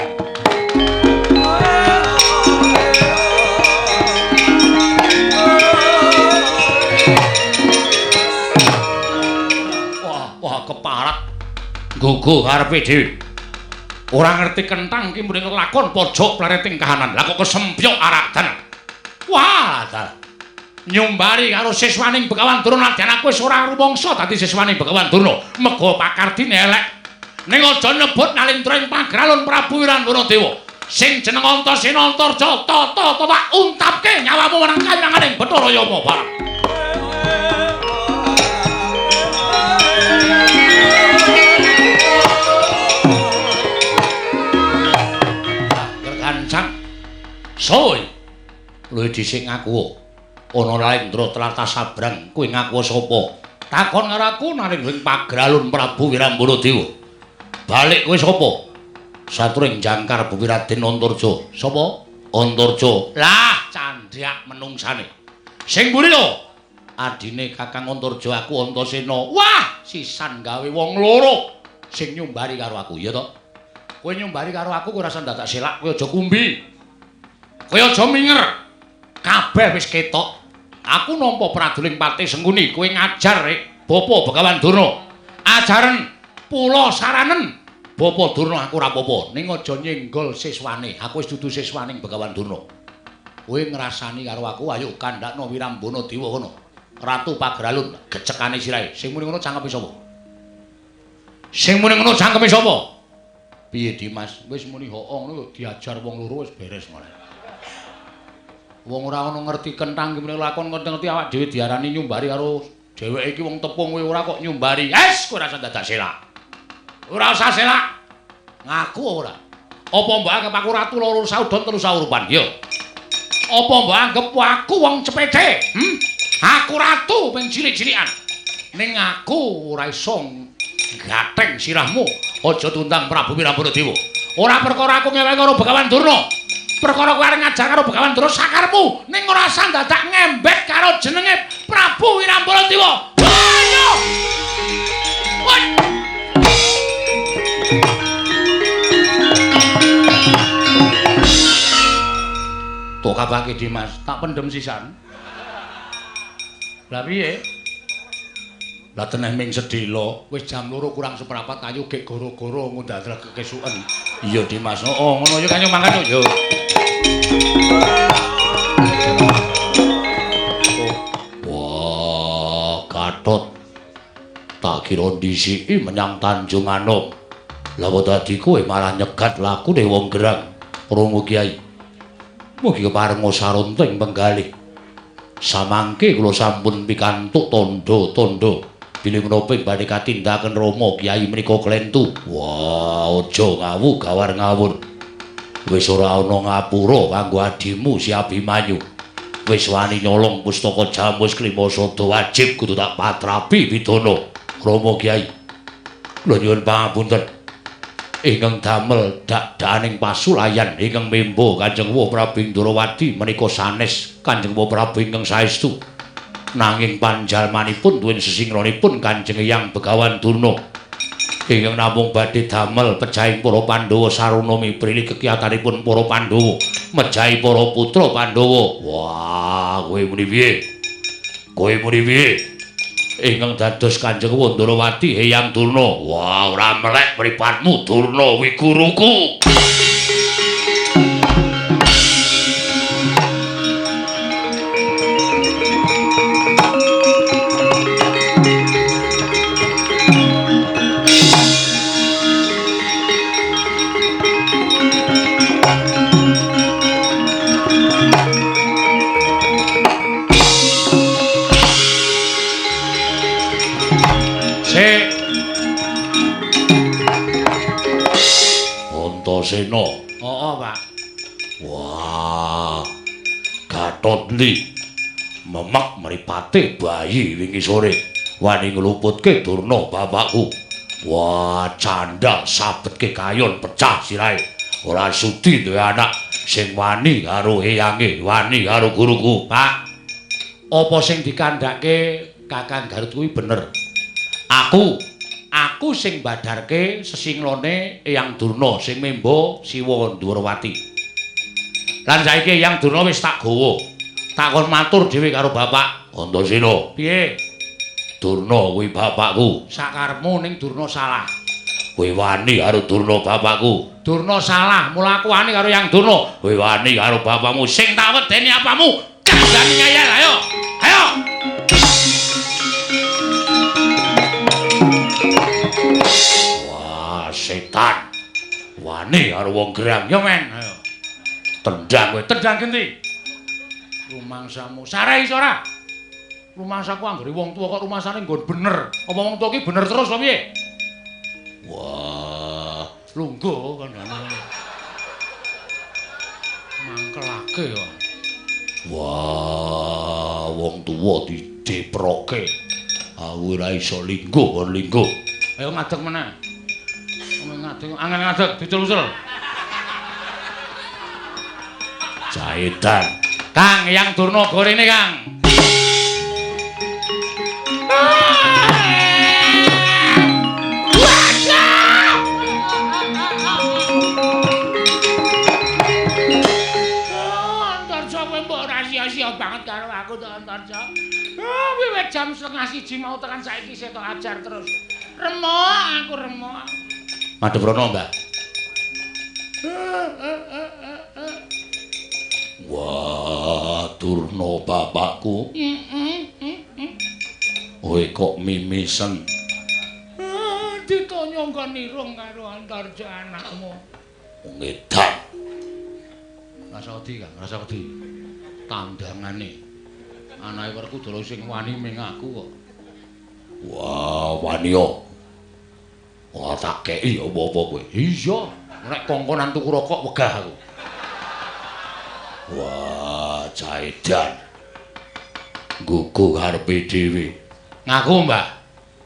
C: Wah, wah keparat. Gugu karepe dhewe. Ora ngerti kentang ki muni lakon pojok plereting kahanan. Lah kok kesempyok arak dan. Wah, dalah. Nyumbari karo siswaning Begawan Durna nadyan aku wis ora rumangsa dadi siswaning Begawan Durna. Mega pakardine elek. Ning aja nyebut Nalindra ing pagralun Prabu Wirambana Dewa. Sing jeneng Antasena Antarja tata tak untapke nyawamu marang kayanganing Bathara Yama bareng. Gergancang. Soy. Luwih dhisik ngaku. Ana Nalindra tlatah Sabrang, kowe ngaku sapa? Takon karo aku Nalindra ing pagralun Prabu Wirambana Dewa. Balik kowe sapa? Saturing jangkar Bumi Raden Antarja. Sapa? Antarja. Lah, candhak menungsane. Sing mburi lho. Adine Kakang Antarja aku Antasena. Wah, sisan gawe wong loro sing nyumbari karo aku, ya to? Kowe nyumbari karo aku kowe ora usah dadak selak, kowe aja kumbi. Kowe aja minger. Kabeh wis ketok. Aku nampa praduling Patih Sengkuni, kowe ngajar Bapa Begawan Durna. Ajaren pula saranen Bapa Durna aku ora apa-apa, ning aja nyenggol siswane. Aku wis dudu siswaning Begawan Durna. Kowe ngrasani karo aku, ayo kandhakno Wirambana Dewa kono. Ratu Pagralun gecekane sirahe. Sing muni ngono cangkeme sapa? Sing muni ngono cangkeme sapa? Piye Dimas? Wis muni hoo ngono diajar wong loro wis beres ngono. Wong ora ana ngerti kentang ki muni lakon ngerti-ngerti awak dhewe diarani nyumbari karo dheweke iki wong tepung kowe ora kok nyumbari. Es kowe ora usah dadak selak. Ora usah selak. Ngaku ora. Apa mbok anggap aku ratu loro saudon telu saurupan? Yo. Apa mbok anggap aku wong cepete? Aku ratu ping cilik-cilikan. Ning aku ora iso gatheng sirahmu. Aja tundang Prabu Wirambana Dewa. Ora perkara aku ngewangi karo Begawan Durna. Perkara kowe arep ngajar karo Begawan Durna sakarepmu, ning ora usah dadak ngembet karo jenenge Prabu Wirambana Dewa. Ayo. Woi. Tok kabake Dimas, tak pendem sisan. Lah piye? Lah teneh ming sedhela, wis jam 2 kurang seprapat ayo gek goro-goro ngundak kekesuken. Iya Dimas, heeh ngono ya kanyo mangkat yo. Wah, Gatot. Tak kira ndhisiki menyang Tanjung Anom. Lah kok dadi kowe malah nyegat lakune wong gerang. Rama Kyai. Mugi keparenga sarunta ing penggalih. Samangke kula sampun pikantuk tandha-tandha bilih menapa ing badhe katindaken Rama Kyai menika klentu. Wah, aja ngawu gawar ngawur. Wis ora ana ngapura kanggo adimu si Abimanyu. Wis wani nyolong pustaka Jamus Klimasada wajib kudu tak patrapi pidana. Rama Kyai, kula nyuwun pangapunten. Ingkang damel dak-dakaning pasulayan ingkang membo Kanjeng Wa Prabu Indrawati menika sanes Kanjeng Wa Prabu ingkang saestu. Nanging panjalmanipun tuwin sesingronipun Kanjeng Eyang Begawan Durna ingkang namung badhe damel pejahing para Pandhawa sarana miprili kekiyatanipun para Pandhawa mejahi para putra Pandhawa. Wah, kowe muni piye? Kowe muni piye? Ingkang dados Kanjeng Wandrawati Eyang Durna. Wah, ora melek mripatmu Durna kuwi guruku. Antasena.
A: Heeh, Pak.
C: Wah. Gatot ndi? Memek mripate bayi wingi sore. Wani ngluputke Durna bapakku. Wah, candhak sabetke kayon pecah sirahe. Ora sudi duwe anak sing wani karo eyange, wani karo guruku.
A: Pak, apa sing dikandhake Kakang Garut kuwi bener? Aku sing badarke sesinglone Eyang Durna sing membo Siwa Ndhurawati. Lan saiki Eyang Durna wis tak gawa. Tak kon matur dhewe karo bapak.
C: Antasena.
A: Piye?
C: Durna kuwi bapakku.
A: Sakarepmu ning Durna salah.
C: Kowe wani karo Durna bapakku.
A: Durna salah, mula aku wani karo Eyang Durna.
C: Kowe wani karo bapakmu
A: sing tak wedeni apamu? Kandhani ngayal, ayo. Ayo.
C: Wah, setan. Wani karo wong gerang.
A: Yo men, ayo.
C: Tendang kowe,
A: tendang genti. Rumangsamu sare iso ora? Rumangsaku anggere wong tuwa kok rumangsane nggon bener. Apa wong tuwa ki bener terus apa piye?
C: Wah,
A: lungguh kandhane. Mangkelake kok.
C: Wah, wong tuwa dideproke. Aku ora iso lingguh kon lingguh.
A: Ayo ngadeg meneh. Ngadeg, angel ngadeg, dicul-ucul.
C: Jaedan.
A: Kang, Eyang Durna gorene, Kang. Antarja kowe mbok ora sia-sia banget karo aku to, Antarja. Wiwit jam 12:30 mau tekan saiki setok ajar terus. Remok aku remok.
C: Madhep rono, Mbah. Wah, Durna bapakku. Kowe kok mimisen?
A: Ditonyo nggon irung karo Antarja anakmu.
C: Ngedan.
A: Rasa wedi, Kang, rasa wedi. Tandangane. Anake Werkudara sing wani ming aku kok.
C: Wah, wani yo. Wah, tak kei apa-apa kowe.
A: Iya, nek kongkonan tuku rokok wegah aku.
C: Wah, jaedan. Nggugu karepe dhewe.
A: Ngaku, Mbah.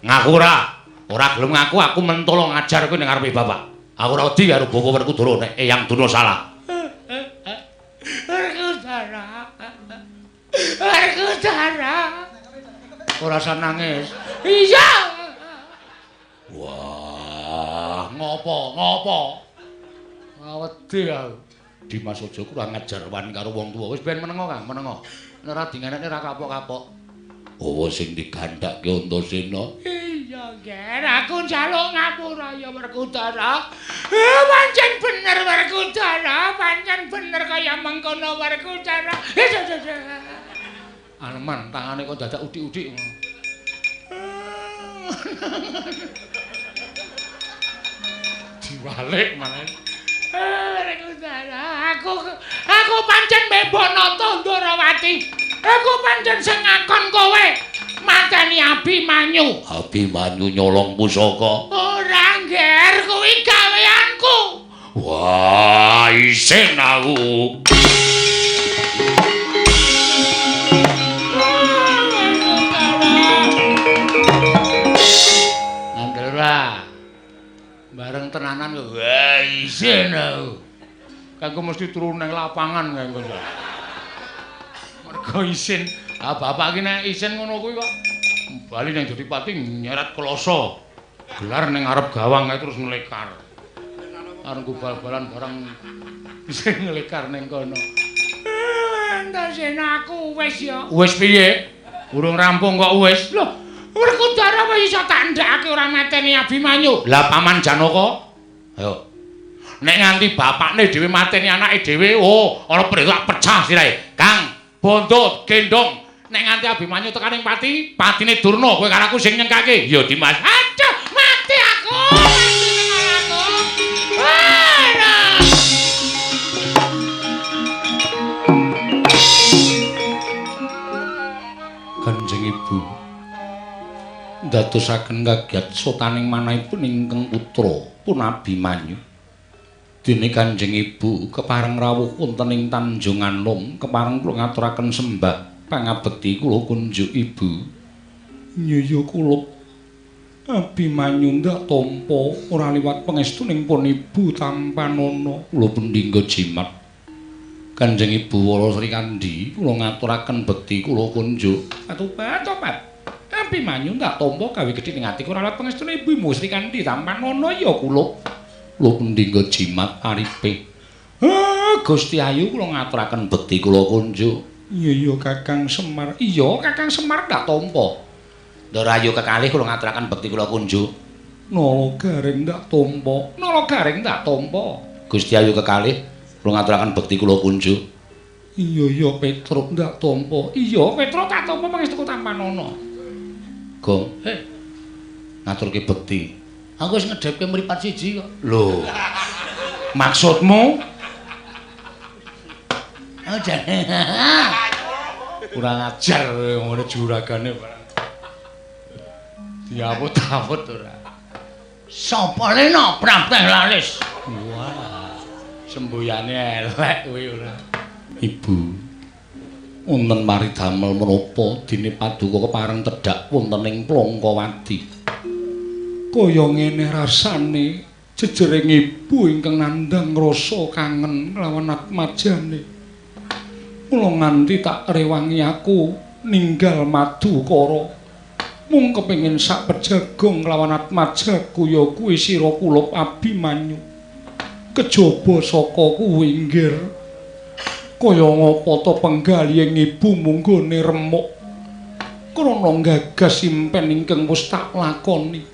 A: Ngaku ora? Ora gelem ngaku, aku mentolo ngajar kowe ning ngarepe bapak. Aku ora wedi karo Bapak Werkudara nek Eyang Durna salah. Werkudara. Werkudara. Ora usah nangis. Iya.
C: Wah,
A: ngopo? Ngopo? Wedi aku.
C: Dimas aja kurang ajar wani karo wong tuwa.
A: Wis ben menengo, Kang, menengo. Nek ora dingenekne ora kapok-kapok.
C: Apa sing digandhakke Antasena?
A: Iya, Ger, aku njaluk ngapura ya Werkudara. Pancen bener Werkudara, pancen bener kaya mengkono Werkudara. Aleman tangane kok dadak udik-udik. Diwalik malah. Aku pancen Bebonata Ndorowati. Aku pancen sing ngakon kowe mateni Abimanyu.
C: Abimanyu nyolong pusaka.
A: Ora, Ngger, kuwi gaweanku.
C: Wah, isin aku.
A: Ngandel ora. Bareng tenanan kok. Wah, isin aku. Kanggo mesti turu nang lapangan kanggo. Mergo isin. Ah, bapak iki nek isin ngono kuwi kok bali nang Jodipati nyeret kloso. Gelar ning ngarep gawang kae terus nglekar. Arep bal-balan barang sing nglekar ning kono. Antasena aku wis ya. Wis piye? Urung rampung kok wis. Lho, Werkudara wis iso tak ndhakake ora mateni Abimanyu.
C: Lah Paman Janaka. Ayo. Nek nganti bapakne dhewe mateni anake dhewe, oh, ana perintah pecah sirahe. Kang, bondo gendong. Nek nganti Abimanyu tekan ing pati, patine Durna kowe karo aku sing nyengkake. Ya Dimas.
A: Aduh, mati aku. Mati tenan aku. Aduh.
C: Kanjeng Ibu ndadosaken kagiat sotaning manahipun ingkang putra pun Abimanyu. Dene Kanjeng Ibu kepareng rawuh wonten ing Tanjung Anom, kepareng kula ngaturaken sembah pangabekti kula kunjuk Ibu.
A: Nyaya kula Abimanyu ndak tampa ora liwat pangestuning pun Ibu tampanana.
C: Kula pendhingga jimat. Kanjeng Ibu Wara Sri Kandi, kula ngaturaken bekti kula kunjuk.
A: Atobat-tobat. Abimanyu ndak tampa gawe gedhe ning atiku ora liwat pangestune Ibumu Sri Kandi tampanana ya kula.
C: Kula pendhingga jimat aripe. Ah, Gusti Ayu kula ngaturaken bekti kula kunjuk.
A: Iya Kakang Semar. Iya Kakang Semar ndak tampa.
C: Ndara Ayu kekalih kula ngaturaken bekti kula kunjuk.
A: Nala Gareng ndak tampa. Nala Gareng ndak tampa.
C: Gusti Ayu kekalih kula ngaturaken bekti kula kunjuk.
A: Iya iya Petruk ndak tampa. Iya Petruk tak tampa pangestuku tampanana.
C: Gong, ngaturke bekti. Aku wis ngedhepke mripat siji kok. Lho.
A: Maksudmu?
C: Oh jane.
A: Kurang ajar ngono juragane barang. Diaput-aput ora.
C: Sapa lena prapteh lalis?
A: Wah. Semboyane elek kuwi ora.
C: Ibu. Wonten mari damel menapa dene paduka kepareng tedhak wonten ing Plongkowadi.
A: Kaya ngene rasane jejering ibu ingkang nandhang rasa kangen lawan atmajane. Mula nganti tak rewangi aku ninggal Madukara. Mung kepengin sak pejagong lawan atmajaku ya kuwi sira kulup Abimanyu. Kejaba saka kuwi nggir. Kaya ngapa ta penggalihing ibu munggone remuk. Krana gagas impen ingkang wis tak lakoni.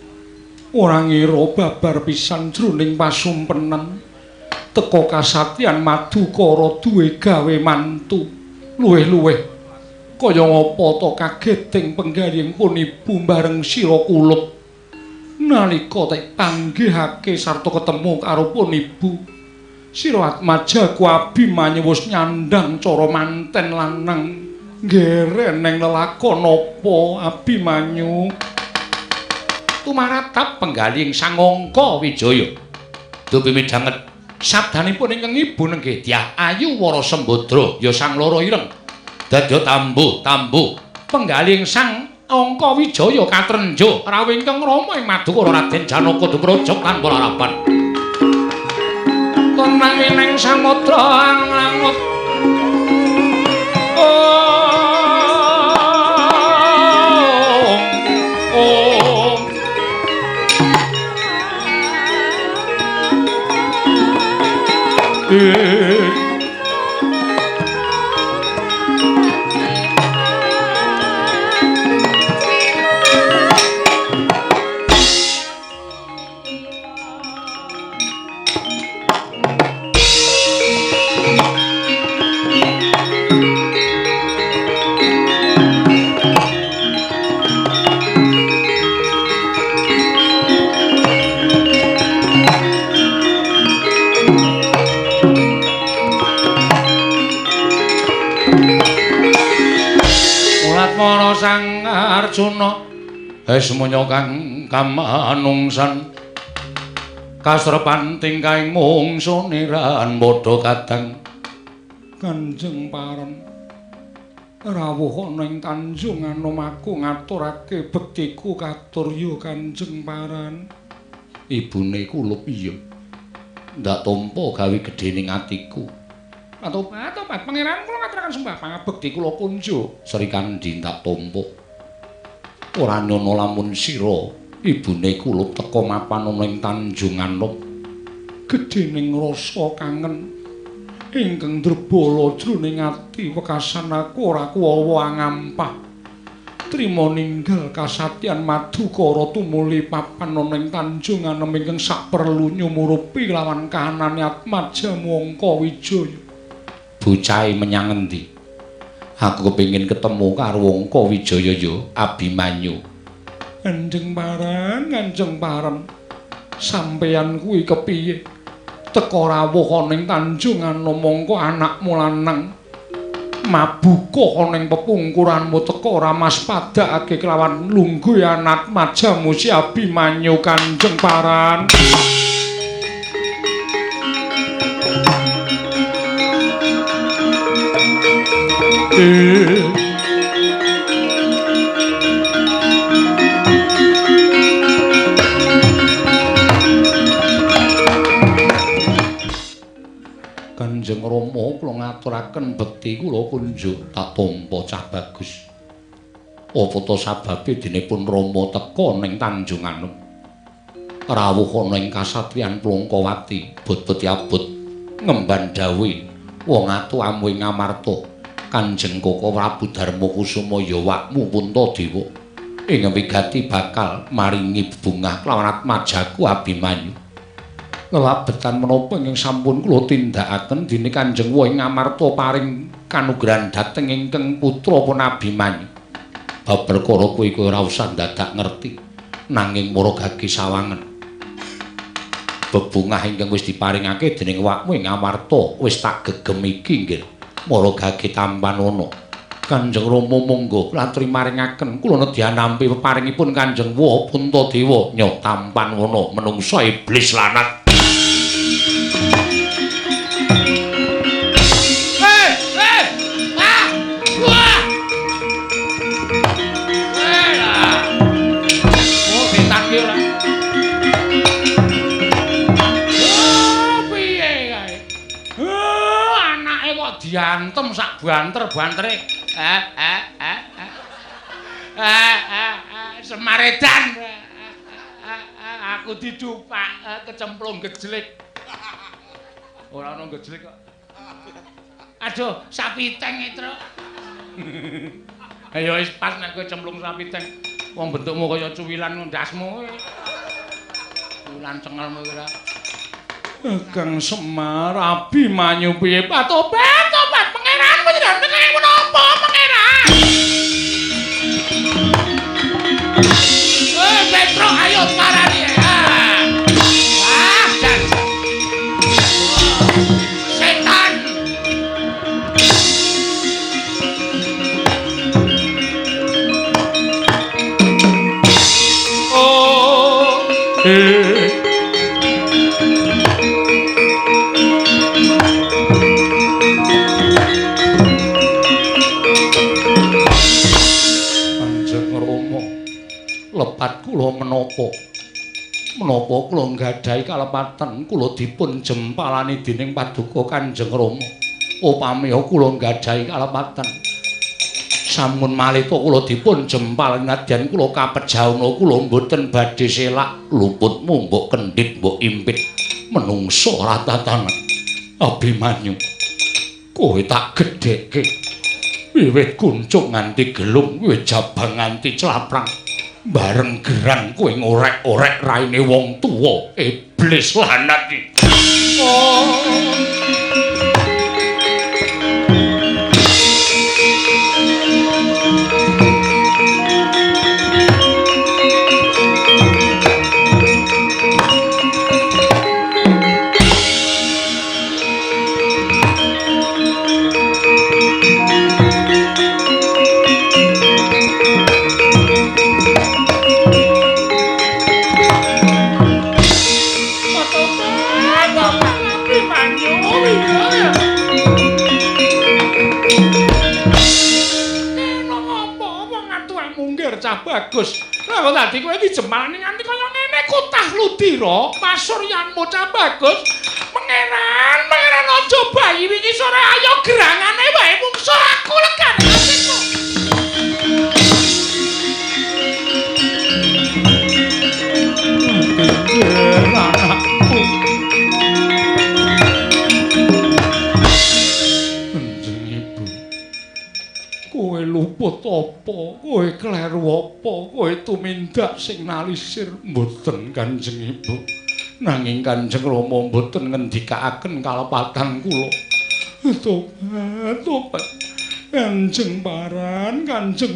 A: Ora ngira babar pisan jroning pasumpenan. Teka kasatyan Madukara duwe gawe mantu. Luwih-luwih kaya ngapa ta kageting penggalihing pun ibu bareng sira kulup. Nalika tek panggihake sarta ketemu karo pun ibu, sira atmajaku Abimanyu wis nyandhang cara manten lanang. Nggere neng lelakon apa Abimanyu?
C: Tumaratap penggalihing Sang Angka Wijaya. Dupi midhanget sabdanipun ingkang ibu nenggih Dyah Ayu Wara Sembadra ya Sang Loro Ireng. Dadya tambuh-tambuh penggalihing Sang Angka Wijaya katrenjo rawuh ingkang rama ing Madukara Raden Janaka dumrujug tanpa larapan.
A: Tenang ing samudra angut. Oh. Arjuna. Semuanya kang kamanungsan kasrepan tingkahing mungsu niran padha kadang. Kanjeng Paran rawuh ana ing Tanjung Anom aku ngaturake bektiku katur ya Kanjeng Paran. Ibune kulup iya. Ndak tampa gawe gedhening atiku. Atobat pangeran kula ngaturaken sembah pangabekti kula kunjuk. Sri Kandi ndak tampa. Ora nyono lamun sira ibune kulup teka mapan ana ing Tanjung Anom. Gedhening rasa kangen ingkang drebala jroning ati wekasan aku ora kuwawa angampah. Trima ninggal kasatyan Madukara tumuli papan ana ing Tanjung Anom ingkang saperlu nyumurupi lawan kahanane Atmaja Wangka Wijaya. Bocahe menyang endi? Aku kepengin ketemu karo Wangka Wijaya ya Abimanyu. Kanjeng Paran, Kanjeng Paran. Sampeyan kuwi kepiye? Teka rawuh ana ing Tanjung Anom mongko anakmu lanang mabuka ana ing pepungkuranmu teka ora maspadakake kelawan lungguhe anak majamu si Abimanyu Kanjeng Paran. Kanjeng Rama kula ngaturaken bekti kula kunjuk tak tampa cah bagus. Apa ta sababe dene pun Rama teka ning Tanjung Anom? Rawuh ana ing kasatriyan Plongkowati, bot-bot abot ngemban dawuh wong atu amu ing Ngamarta. Kanjeng Koko Prabu Darma Kusuma ya wakmu Puntadewa ing wigati bakal maringi bebungah kelawan atmajaku Abimanyu. Lelabetan menapa ingkang sampun kula tindakaken dene Kanjeng Wa ing Ngamarta paring kanugrahan dhateng ingkang putra pun Abimanyu. Bab perkara kuwi kowe ora usah dadak ngerti, nanging mara gage sawangen. Bebungah ingkang wis diparingake dening wakmu ing Ngamarta wis tak gegem iki nggih. Mara gage tampanana. Kanjeng Rama monggo latri maringaken kula nedya nampi peparingipun Kanjeng Wa Puntadewa nya tampanana menungsa iblis lanat. Diantem sak banter-bantere. Semaredan. Aku didupak kecemplung gejlik. Ora ono gejlik kok. Aduh, sapi teng iki, Truk. Ayo wis pas nek kowe cemplung sapi teng. Wong bentukmu kaya cuwilan ndasmu kowe. Cuwilan cengelmu ora. Kang Semar Abimanyu piye? Tobat, tobat pangeran panjenengan kaya menapa pangeran? Petruk ayo parani. Ah, jan. Setan. Oh, lepat kula menapa menapa kula nggadahi kalepatan kula dipun jempalani dening paduka Kanjeng Rama. Upami kula nggadahi kalepatan sampun malita kula dipun jempal nadyan kula kapejauna kula mboten badhe selak luputmu mbok kendhit mbok impit menungso ora tatanan. Abimanyu kowe tak gedhekke wiwit kuncung nganti gelung wiwit jabang nganti claprang bareng gerang kowe ngorek-orek raine wong tuwa iblis lanat iki. Oh. Tobat Abimanyu. Kena apa wong atuamu nggir cah bagus. Lah kok dadi kowe dijemalani nganti kaya ngene kutah ludira pasuryanmu cah bagus. Pangeran, pangeran aja bayi wingi sore ayo gerangane wae mungsuh aku legane atiku. Anakku. Kanjeng Ibu. Kowe luput apa? Kowe kleru apa? Kowe tumindak sing nalisir mboten Kanjeng Ibu. Nanging Kanjeng Rama mboten ngendikaaken kalepatan kula. Tobat, tobat. Kanjeng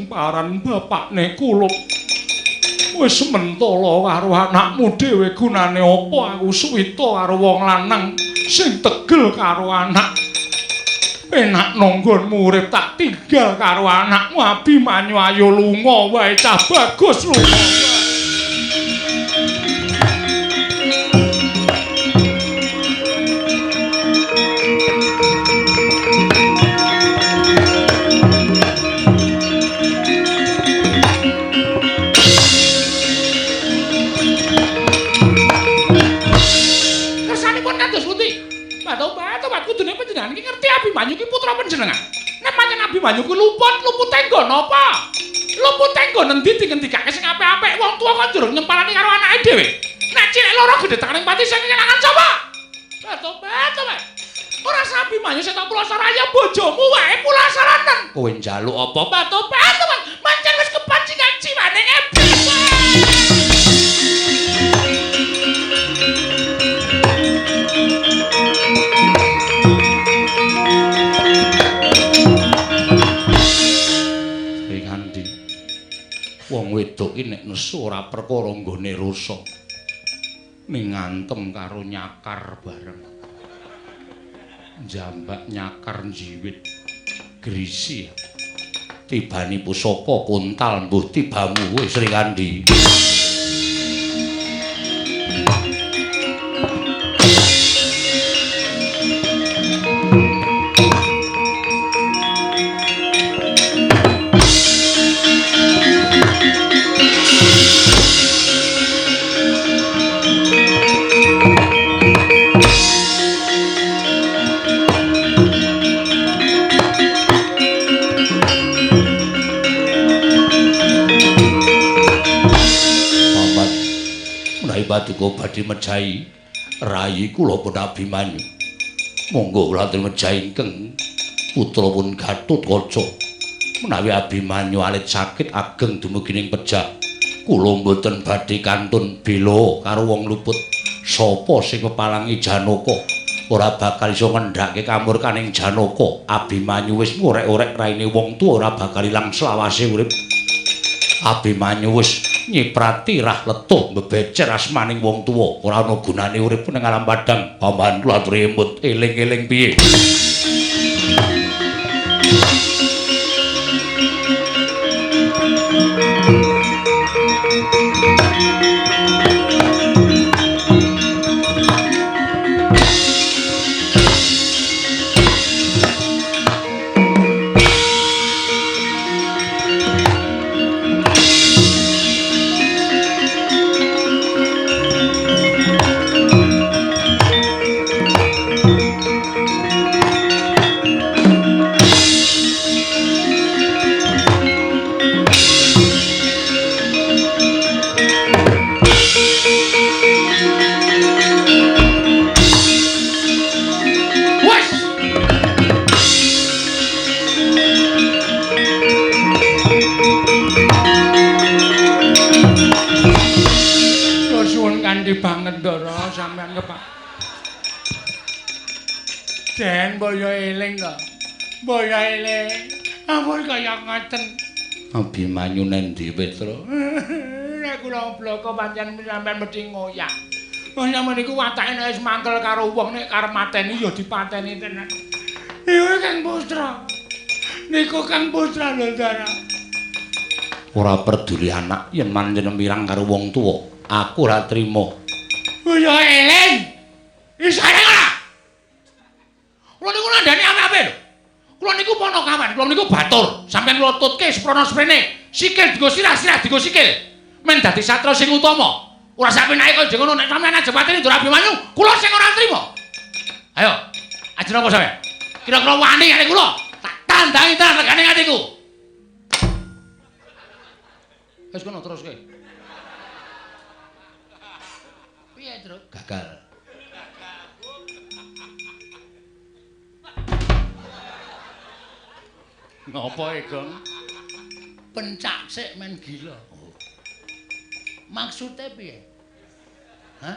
A: Paran bapakne kula. Wis mentala karo anakmu dhewe gunane apa aku suwita karo wong lanang sing tegel karo anak. Penak nanggonmu urip tak tinggal karo anakmu Abimanyu ayo lunga wae cah bagus lunga. Kersanipun kados pundi? Tobat kudune panjenengan iki ngerti Abimanyu ki putra panjenengan. Nek pancen Abimanyu ki luput, lupute nggon apa? Lupute nggon endi dingendikake sing apik-apik wong tuwa kok njur nyempalani karo anake dhewe. Nek cilik loro gedhe tekaning pati sing kelangan sapa? Tobat, tobat. Ora usah Abimanyu sing tak pulasara ya bojomu wae pulasaranen. Kowe njaluk apa? Tobat, tobat. Pancen wis kepancingan jiwane ngebi. Wong wedok iki nek nesu ora perkara nggone rusa. Ning ngantem karo nyakar bareng. Jambak nyakar njiwit grisi. Tibani pusaka kuntal mbuh tibamu wis Srikandhi. Paduka badhe mejahi rayi kula pun Abimanyu. Monggo kula atur mejahi ingkang putra pun Gatotkaca. Menawi Abimanyu alit sakit ageng dumugi ning pejah, kula mboten badhe kantun bela karo wong luput. Sapa sing pepalangi Janaka ora bakal iso ngendhake kamurkaning Janaka. Abimanyu wis ngorek-orek raine wong tuwa ora bakal ilang selawase urip. Abimanyu wis nyiprati rah letuh mbebecer asmaning wong tuwa ora ana gunane urip ning alam padang. Paman kula aturi emut eling-eling piye.
D: Banget Ndara sampean kepak. Den boyo eling to. Boyo eling. Ampun kaya ngoten.
A: Abimanyu nendi Petra?
D: Nek kula bloko pancen sampean mesti ngoyak. Wong sampean niku watake nek wis mangkel karo wong nek karep mateni ya dipateni tenan. Iku Kang Putra. Niku Kang Putra lho Ndara.
A: Ora peduli anak yen manjen mirang karo wong tuwa. Aku ora trima.
D: Ya eling. Bisa ora? Kula niku nandhani apik-apik lho. Kula niku ponokawan, kula niku batur. Sampeyan kula tutke seprono sprene, sikil dienggo sirah, sirah dienggo sikil. Men dadi satra sing utama. Ora sak penake kaya ngono nek sampeyan aja pateni Ndara Abimanyu, kula sing ora trima. Ayo, aja napa sampeyan? Kira-kira wani karo kula, tak tandangi tenan regane atiku. Wis kono teruske. Piye, Truk?
C: Gagal.
D: Ngopo e, Gong? Pencak sik men gila. Oh. Maksude piye? Hah?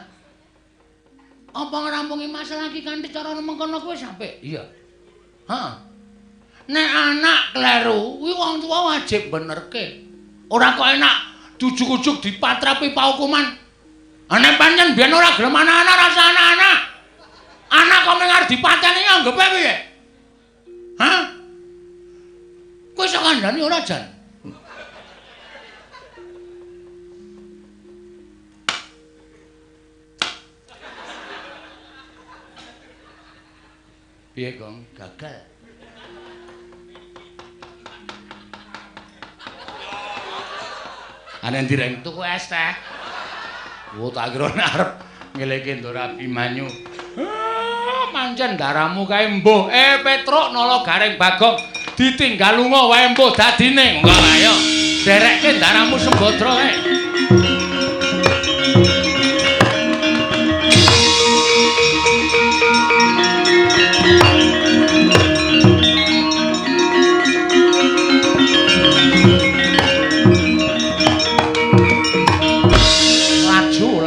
D: Apa ngrampungi masalah iki kanthi cara mengkono kuwi sampe? Iya. Heeh. Nek anak kleru, kuwi wong tuwa wajib benerke. Ora kok enak jujug-ujug dipatrapi paukuman. Nek pancen biyen ora gelem anak-anak rasa anak-anak. Anak kok mung arep dipateni anggepe piye? Hah? Kowe iso kandhani ora, Jan? Piye, Gong? Gagal. Ane ndi reng tuku es teh. Oh, tak kira nek arep ngeleke Ndara Abimanyu. Ah, pancen daramu kae mbuh. Petruk nala Gareng Bagong ditinggal lunga wae mbuh dadine. Monggo ayo. Derekke ndaramu Sembadra kae.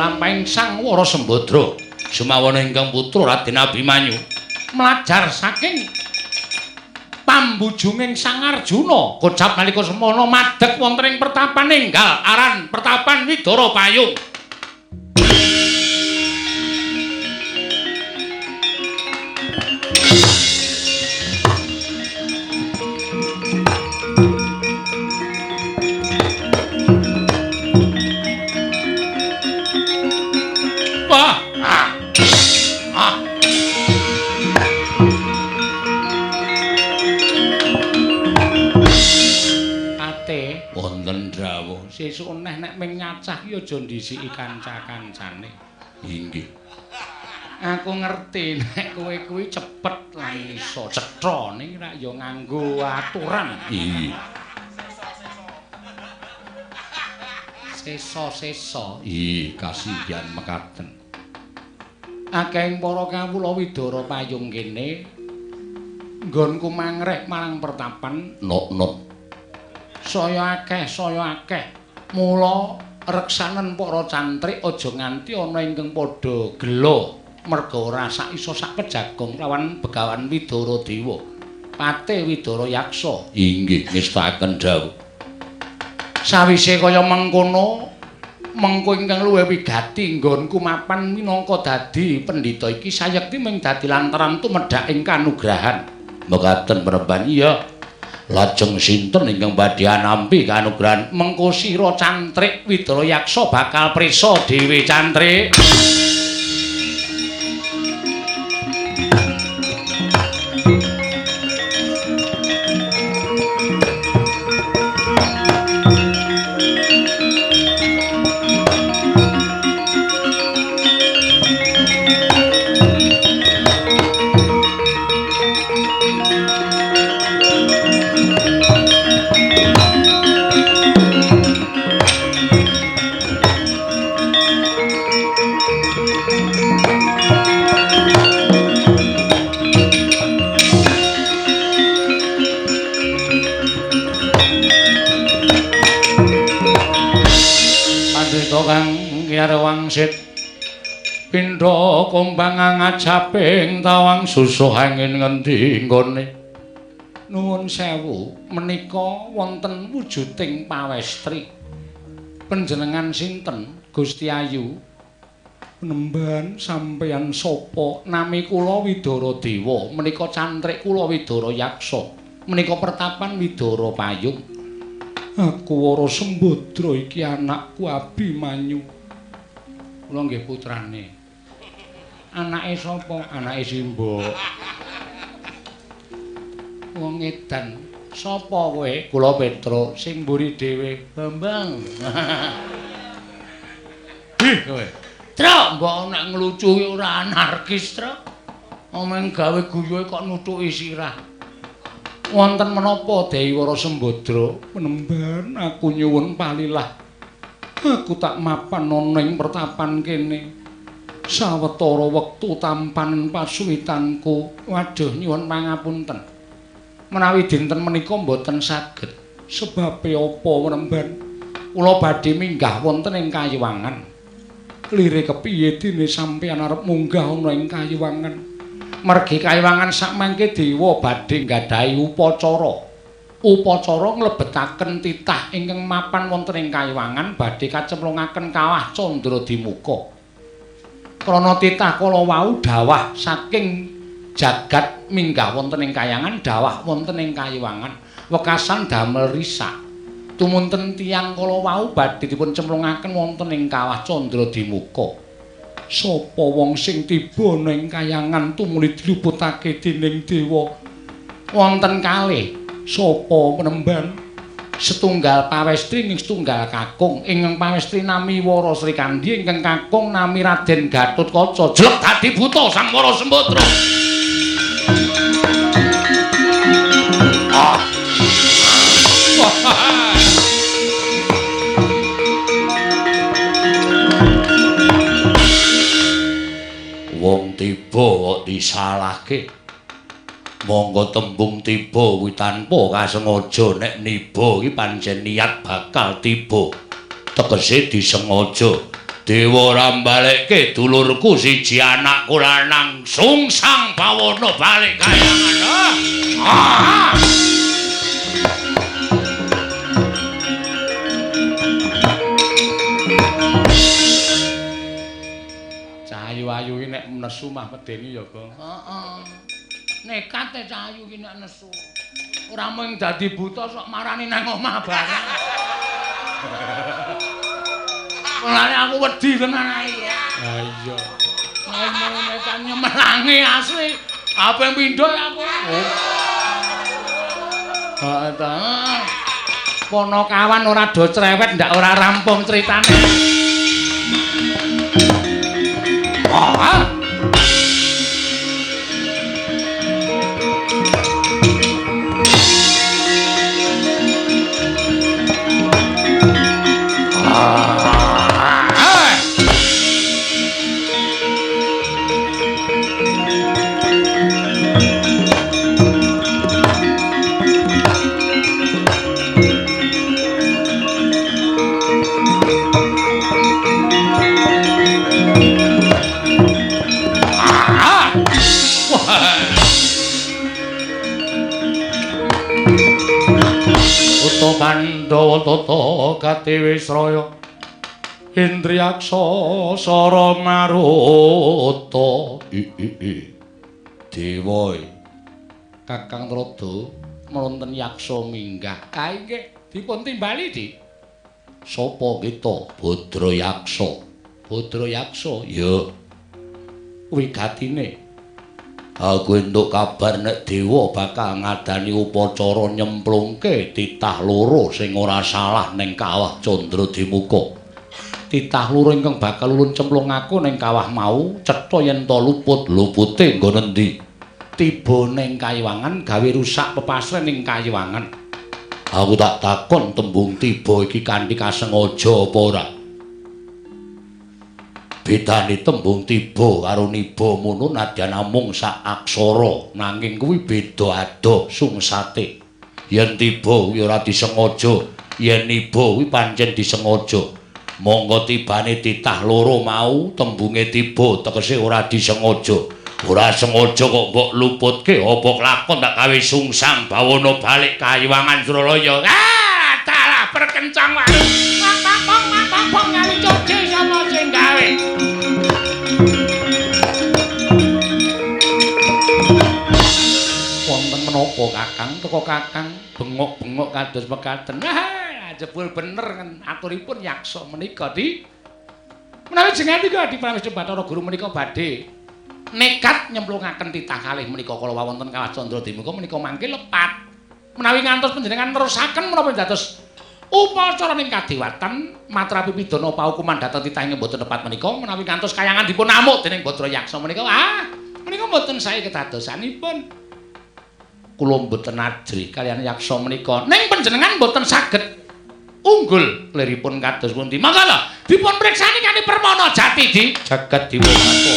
D: Lampahing Sang Wara Sembadra sumawana ingkang putra Raden Abimanyu mlajar saking pambujunging Sang Arjuna kocap nalika semana madeg wonten ing pertapan enggal aran pertapan Widara Payung. Sesuk neh nek ming nyacah ki aja ndhisiki kanca-kancane.
C: Inggih.
D: Aku ngerti nek kowe kuwi cepet lan iso cetha ning rak ya nganggo aturan.
C: Iya.
D: Sesa-sesa.
C: Iya, kasihan mekaten.
D: Akehing para kawula Widara Payung kene nggonku mangreh marang pertapan
C: nok-nok.
D: Saya akeh, saya akeh. Mula reksanen para cantrik aja nganti ana ingkang padha gela merga ora sak iso sak pejagong lawan Begawan Widara Dewa. Pate Widara Yaksa.
C: Inggih, ngestakaken dawuh.
D: Sawise kaya mengkono, mengko ingkang luwih wigati nggonku mapan minangka dadi pendhita iki sayekti mung dadi lantaran tumedhaking kanugrahan.
C: Mekaten penemban iya. Lajeng sinten ingkang badhe anampi kanugrahan?
D: Mengko sira cantrik Widara Yaksa bakal prisa dhewe cantrik. Wangsit pindha kumbang ngajaping tawang susuh angin ngendi nggone. Nuwun sewu, menika wonten wujuding pawestri. Panjenengan sinten Gusti Ayu? Penemban sampeyan sapa? Nami kula Widara Dewa, menika cantrik kula Widara Yaksa, menika pertapan Widara Payung. Aku Wara Sembadra iki anakku Abimanyu. Kula nggih putrane.
A: Anake sapa? Anake Simbok. Wong edan. Sapa kowe? Kula Petruk sing mburi dhewe. Bambang. Ih kowe. Truk, mbok nek nglucu ki ora anarkis, Truk. Omeng gawe guyoe kok nutuki sirah. Wonten menapa Dewi Wara Sembadra? Penemban aku nyuwun palilah. Aku tak mapan ana ing pertapan kene. Sawetara wektu tampanen pasuwitanku. Waduh nyuwun pangapunten. Menawi dinten menika mboten saged. Sebabe apa penemban? Kula badhe minggah wonten ing Kayiwangan. Lire kepiye dene sampeyan arep munggah ana ing Kayiwangan? Mergi Kayiwangan sakmangke dewa badhe nggadahi upacara. Upacara nglebetaken titah ingkang mapan wonten ing Kayiwangan badhe kacemplungaken kawah Candradimuka. Krana titah kala wau dawah saking jagat minggah wonten ing Kayangan, dawah wonten ing Kayiwangan, wekasan damel risak. Tumunten tiyang kala wau badhe dipun cemplungaken wonten ing kawah Candradimuka. Sapa wong sing tiba ning Kayangan tumuli diluputake dening dewa? Wonten kalih. Sapa penemban? Setunggal pawestri ing setunggal kakung. Ingkang pawestri nami Wara Srikandhi, ingkang kakung nami Raden Gatotkaca. Jlek dadi buta Sang Wara Sembadra. Ah.
C: Wong tiba kok disalahke. Monggo tembung tiba kuwi tanpa kasengaja. Nek niba iki pancen niat bakal tiba. Tegese disengaja. Dewa ora mbalekke dulurku siji anakku lanang Sungsang Bawana balik Kayangan. Ah.
A: Ayu-ayu iki nek nesu mah medeni ya, Gong. Heeh. Nekat e cah ayu iki nek nesu. Ora mung dadi buta sok marani nang omah bareng. Mulane aku wedi tenan ae. Ha iya. Nek nekat nyemelangi asli. Apa pindho aku. Heeh ta. Ponokawan ora do cerewet ndak ora rampung critane. Ah.
C: Pandhawa tata katiwisraya Indriyaksa sara maruta. Dewa
A: Kakang Trada wonten yaksa minggah. Kae nggih dipun timbali, Dik.
C: Sapa kita? Badra Yaksa. Badra Yaksa? Ya. Wigatine aku entuk kabar nek dewa bakal ngadani upacara nyemplungke titah loro sing ora salah ning kawah Candradimuka.
A: Titah loro ingkang bakal ulun cemplungake ning kawah mau cetha yen to luput.
C: Lupute nggon endi?
A: Tiba ning Kayiwangan gawe rusak pepasren ning Kayiwangan.
C: Aku tak takon tembung tiba iki kanthi kasengaja apa ora? Bedane tembung tiba karo niba mono nadyan namung sak aksara, nanging kuwi beda adoh sungsate. Yen tiba kuwi ora disengaja, yen niba kuwi pancen disengaja. Monggo tibane titah loro mau tembunge tiba tegese ora disengaja. Ora sengaja kok mbok luputke apa kelakon tak gawe Sungsang Bawana balik Kayiwangan Suralaya.
D: Ah, dalah perkencang wae. Mapapong mapapong kali coce sapa sing gawe.
A: Wonten menapa Kakang? Teko Kakang bengok-bengok kados mekaten. Ah, jebul bener aturipun yaksa menika, Di. Menawi jenengan nika Adi Pramesti Bathara Guru menika badhe Nekat nyemplungaken titah kalih menika kala wonten Kawah Candra Dimuka menika mangke lepat. Menawi ngantos panjenengan nerusaken menapa dados upacara ning kadewatan matrapi pidana paukuman dhateng titah ingkang boten lepat menika menawi ngantos kayangan dipun amuk dening Bhadra Yaksa menika menika mboten sae kedadosanipun. Kula mboten ajrih kaliyan yaksa menika ning panjenengan mboten saged unggul liripun kados pundi. Mangga lho dipun priksani kanthi permana jati di jagat Diwangkata.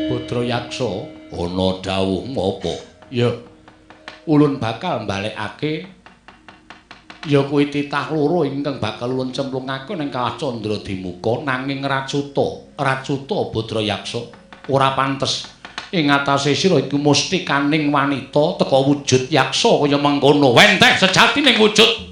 A: Putra Yaksa ana dawuh apa? Ya ulun bakal mbalekake ya kuwi titah loro ingkang bakal ulun cemplungake ning Kawah Candra Dimuka nanging racuta racuta Putra Yaksa ora pantes ing atase sira iku mustikaning wanita teka wujud yaksa kaya mengkono wenteh sejatining wujud.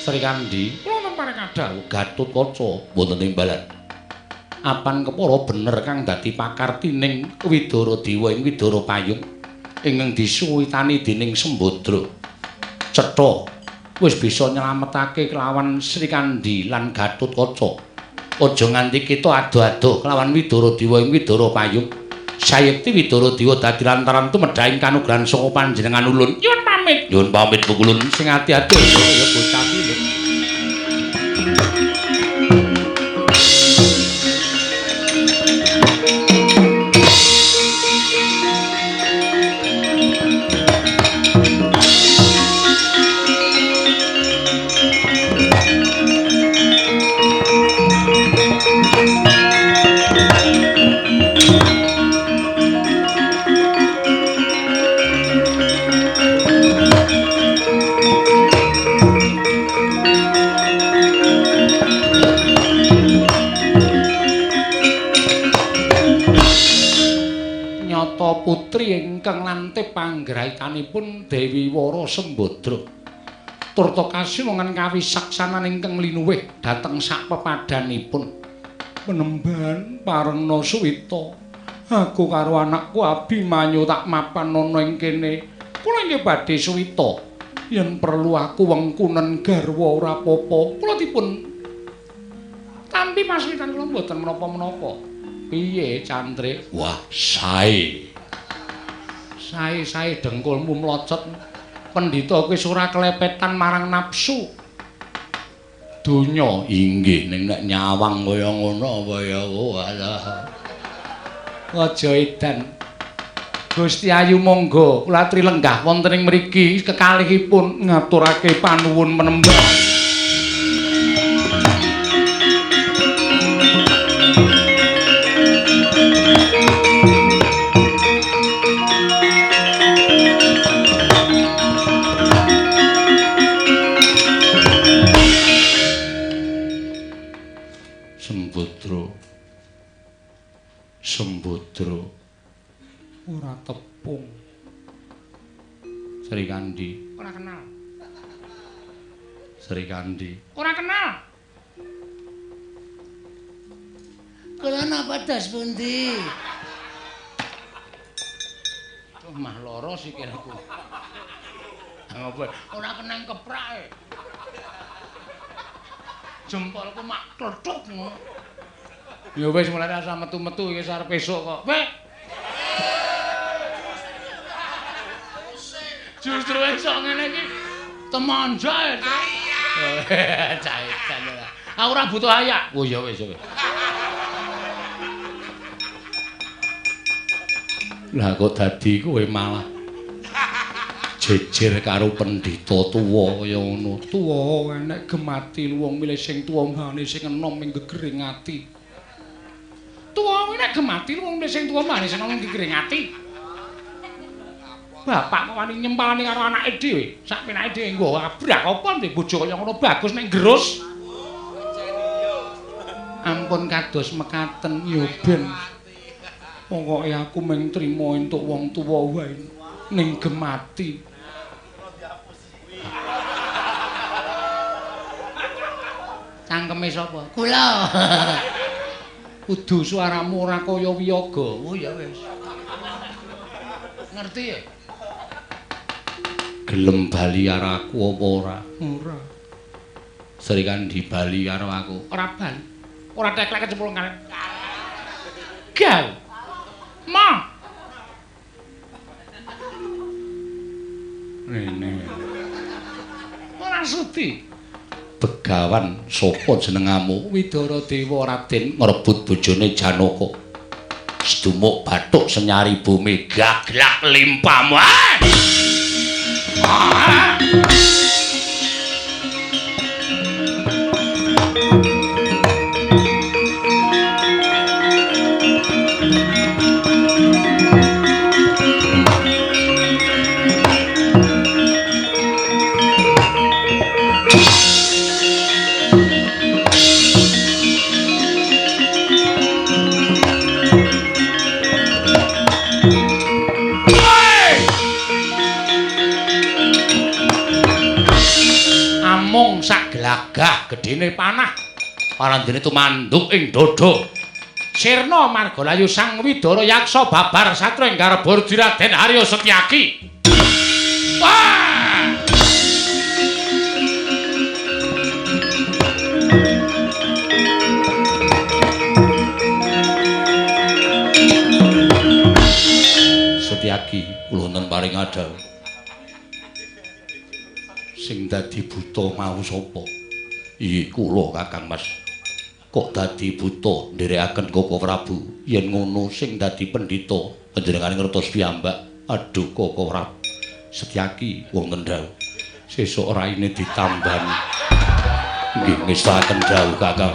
A: Srikandhi kula nempareng dawuh Gatotkaca wonten timbalan. Apan kepara bener kang dadi pakartining Widara Dewa ing Widara Payung ingkang disuwitani dening Sembadra. Cetha wis bisa nyelametake kelawan Srikandhi lan Gatotkaca. Aja nganti kita adoh-adoh kelawan Widara Dewa ing Widara Payung. Sayekti Widara Dewa dadi lantaran tumedhahing kanugrahan saka panjenengan ulun. Nyuwun pamit. Nyuwun pamit pukulun sing ati-ati ya bocah cilik. Putri ingkang lantip panggraitanipun Dewi Wara Sembadra turta kasilongan kawisaksanan ingkang linuwih dhateng sak pepadhanipun. Penemban parengna suwita aku karo anakku Abimanyu tak mapan ana ing kene. Kula inggih badhe suwita yen perlu aku wengkunen garwa ora apa-apa. Kula dipun tampi paswitan kula mboten menapa-menapa. Piye Cantrik? Wah, sae. Sae-sae dengkulmu mlocot. Pendhita kuwi ora kelepetan marang nafsu donya. Inggih, ning nek nyawang kaya ngono apa ya alah. Aja edan. Gusti Ayu monggo kula aturi lenggah wonten ing mriki kekalihipun ngaturake panuwun menembah. Sembadra ora tepung. Srikandhi ora kenal. Srikandhi ora kenal.
D: Kula napa das pundi?
A: Mah lara sikilku. Ngapa? Ora kenang keprake. Jempolku mak tletuk ngono. Ya wis mulane asal metu-metu iki arep esuk kok. Weh. Justru esuk ngene iki temonja. Iya. Cah-cah. Aku ora butuh ayak. Oh ya wis wis. Lah kok dadi kowe malah jejer karo pendhita tuwa kaya ngono. Tuwa enek gemati wong milih sing tuwa mbane sing enom ing gegering ati. Tuwa nek gemati wong milih sing tuwa mbane sing enom ing gegering ati. Bapak kok wani nyempalani karo anake dhewe. Sak penake dhewe nggo abrak apa ndek bojo kaya ngono bagus nek gerus. Ampun kados mekaten ya ben. Pokoke aku mung trima entuk wong tuwa wae ning gemati. Cangkeme sapa? Kula. Kudu suaramu ora kaya wiyaga. Oh ya wis. Ngerti ya?
C: Gelem bali karo aku apa ora?
A: Ora.
C: Srikandhi bali karo aku.
A: Ora bali. Ora teklek kecemplung kali. Gal. Ma.
C: Rene.
A: Ora sudi.
C: Begawan sapa jenengamu? Widara Dewa Raden ngrebut bojone Janaka. Sedumuk bathuk senyari bumi gaglak limpamu. Ah! Glagah gedene panah parandene tumanduk ing dada sirna margalayu sang Widara Yaksa babar satra ing garba Raden Arya Setyaki. Wah! Setyaki kula wonten paring adhawuh. Sing dadi buta mau sapa? Iya kula Kakang Mas. Kok dadi buta nderekaken Koko Prabu? Yen ngono sing dadi pendhita panjenengane ngertos piyambak. Aduh Koko Prabu. Setyaki wonten dawuh. Sesuk raine ditambani. Nggih ngestakaken dawuh Kakang.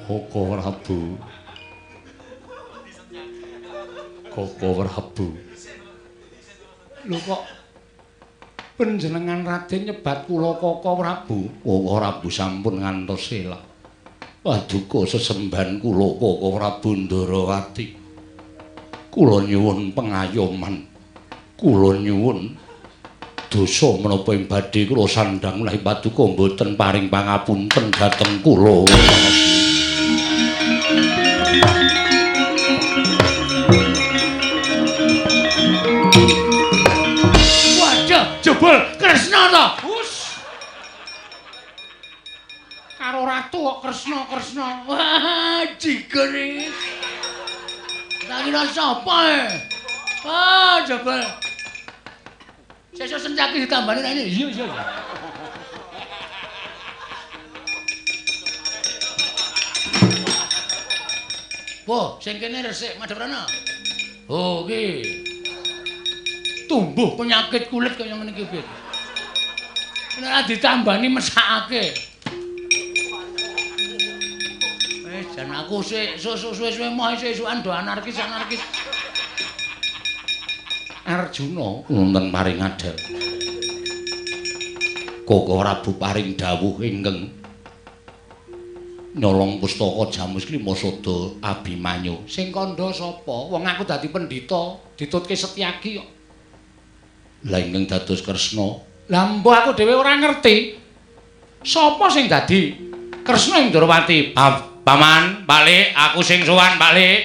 C: Koko Prabu. Koko Prabu.
A: Lho kok panjenengan Raden nyebat kula Koko Prabu?
C: Koko Prabu sampun ngantos selak. Paduka sesembahan kula Koko Prabu Ndarawati. Kula nyuwun pengayoman. Kula nyuwun dosa menapa ing badhe kula sandhang menawi paduka mboten paring pangapunten dhateng kula.
D: Waduh, jebul Kresna to.
A: Hus. Karo ratu kok Kresna-Kresna.
D: Wah, jiger iki. Tak kira sapa e? Ah, jebul. Sesuk Setyaki ditambani nek ini.
A: Iya, iya, iya.
D: Wah, sing kene resik madhep rono. Oh, iki. Tumbuh penyakit kulit kaya ngene iki, Bit. Nek ora ditambani mesakake. Wis jan aku sik suwe-suwe moh esukan do anarkis-anarkis.
C: Arjuna wonten paring adhawuh. Koko Prabu paring dawuh ingkang nyolong pustaka Jamus Klima Sada Abimanyu.
A: Sing kandha sapa? Wong aku dadi pendhita, ditutke Setyaki kok.
C: Lah ingkang dados Kresna.
A: Lah mbuh aku dhewe ora ngerti. Sapa sing dadi Kresna ing Ndrawati?
C: Paman, balik, aku sing sowan balik.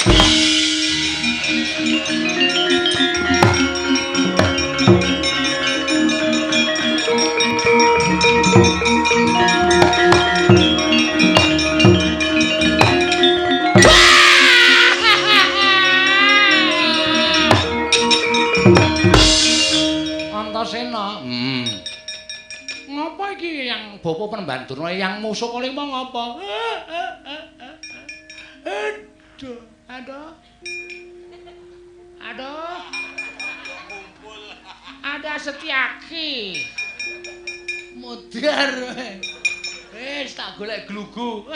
A: Antasena. Ngopo
D: Ngapa iki yang Bapak Penemban Durna yang musuh kalima ngapa? Aduh, aduh. Aduh. Ada Setyaki. Modar kowe. Wis tak golek glugu.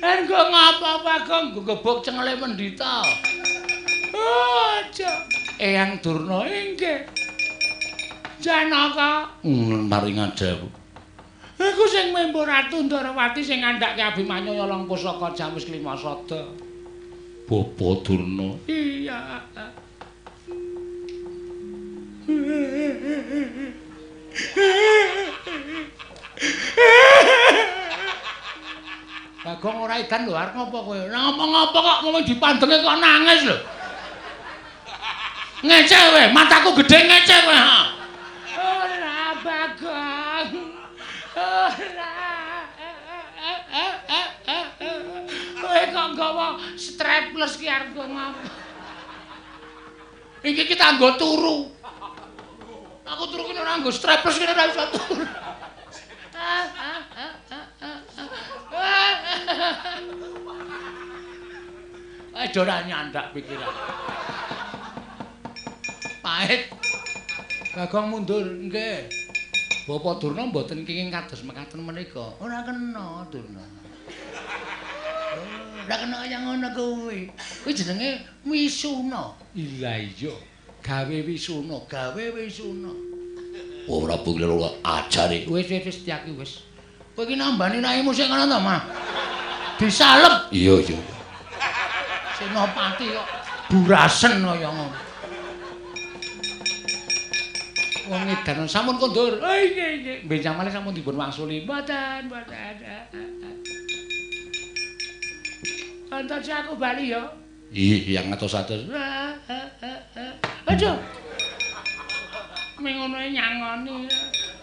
D: Engko ngapa Bagong gebok cengele pendhita. Aja. Eyang Durna inggih. Janaka
C: maring adhawuh.
D: Iku sing membo Ratu Ndorowati sing ngandhake Abimanyu nyolong pusaka Jamus Klimasada.
C: Bapa Durna.
D: Iya. Bagong ora edan lho, arep ngopo kowe? Ngapa-ngapa kok ngomong dipandenge kok nangis lho. Ngece kowe, mataku gedhe ngece kowe. Ora Bagong. Ora. Kowe kok nggawa strapless ki arep ngapa? Iki kita nggo turu. Aku turu ki ora nggo strapless ki ora iso turu. Aduh ora nyandak pikiran. Pahit. Bagong mundur, nggih. Bapak Durna mboten kenging kados mekaten menika. Ora kena Durna. Ora kena kaya ngono kuwi. Kuwi jenenge Wisuna. Lah iya, gawe Wisuna, gawe Wisuna.
C: Ora bungil ajare.
D: Wis wis wis Setyaki wis. Kowe iki nambani raimu sik ngono to, Mah? Disalep.
C: Iya iya.
D: Senopati kok burasen kaya ngono. Wong edan sampun kondur. Oh nggih nggih. Benjang malih sampun dipun wangsuli. Mboten, mboten. Entar aku bali ya.
C: Ih, yang atos-atos.
D: Aduh. Ming ngono nyangoni.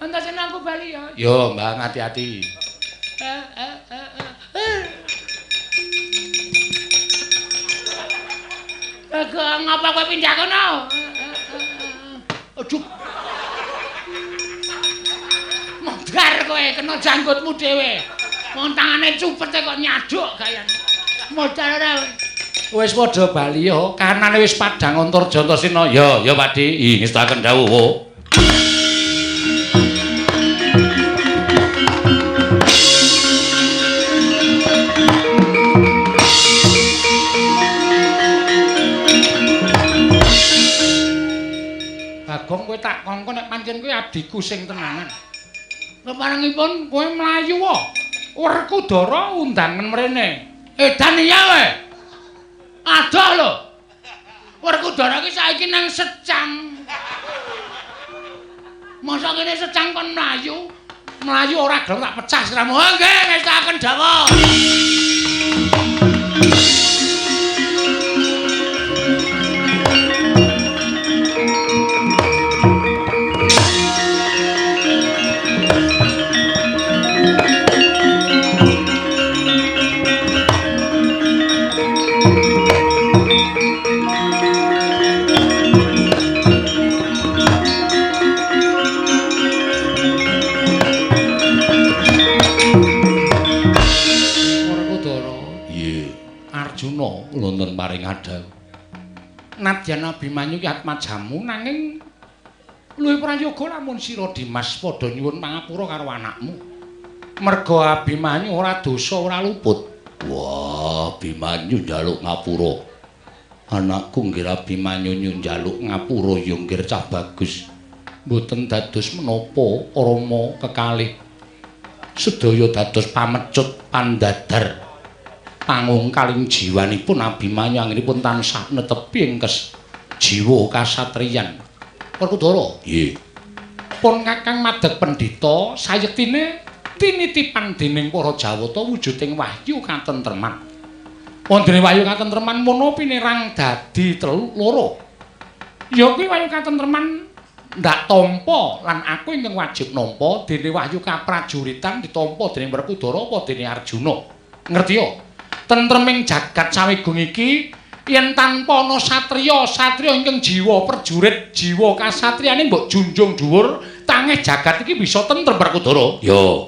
D: Entar aku bali ya.
C: Yo, Mbak, hati-hati.
D: Bagong ngapa kowe pindah kono? Aduh. Modar kowe kena janggutmu dhewe. Wong tangane cupete kok nyaduk gayane. Modar ora.
A: Wis padha bali ya, kanane wis padhang Antarja Antasena.
C: Ya, ya Pakde. Ih, ngestaken dawuh.
A: Bagong kowe tak kongkon nek pancen kowe abdiku sing tenanan. Keparengipun kowe mlayu wae. Werkudara undangan mrene.
D: Edan iya kowe. Adoh lho. Werkudara iki saiki nang Secang. Masa kene Secang kon mlayu?
A: Mlayu ora gelem tak pecah siramu.
D: Oh nggih, ngestaken dawuh.
C: Wonten paring adhawuh.
A: Nadyan Abimanyu ki atmajamu nanging luwih prayoga lamun sira Dimas padha nyuwun pangapura karo anakmu. Merga Abimanyu ora dosa ora luput.
C: Wah, Abimanyu njaluk ngapura. Anakku nggih Abimanyu njaluk ngapura ya nggih cah bagus.
A: Mboten dados menapa Rama kekalih. Sedaya dados pamecut pandadar. Pangungkaling jiwanipun Abimanyu anggenipun tansah netepi ing jiwa kasatriyan. Werkudara,
C: nggih.
A: Pun Kakang madeg pendhita sayektine tinitipan dening para Jawata wujuding wahyu katentreman. Wondene wahyu katentreman mono pinerang dadi loro. Ya kuwi wahyu katentreman ndak tampa lan aku ingkang wajib nampa dene wahyu kaprajuritan ditampa dening Werkudara apa dening Arjuna. Ngerti ya? Tentreming jagat sawigung iki Yen tanpa ana satriya, satriya ingkang jiwa prajurit, jiwa kasatriyane mbok junjung dhuwur, tangeh jagat iki bisa tentrem Werkudara.
C: Yo.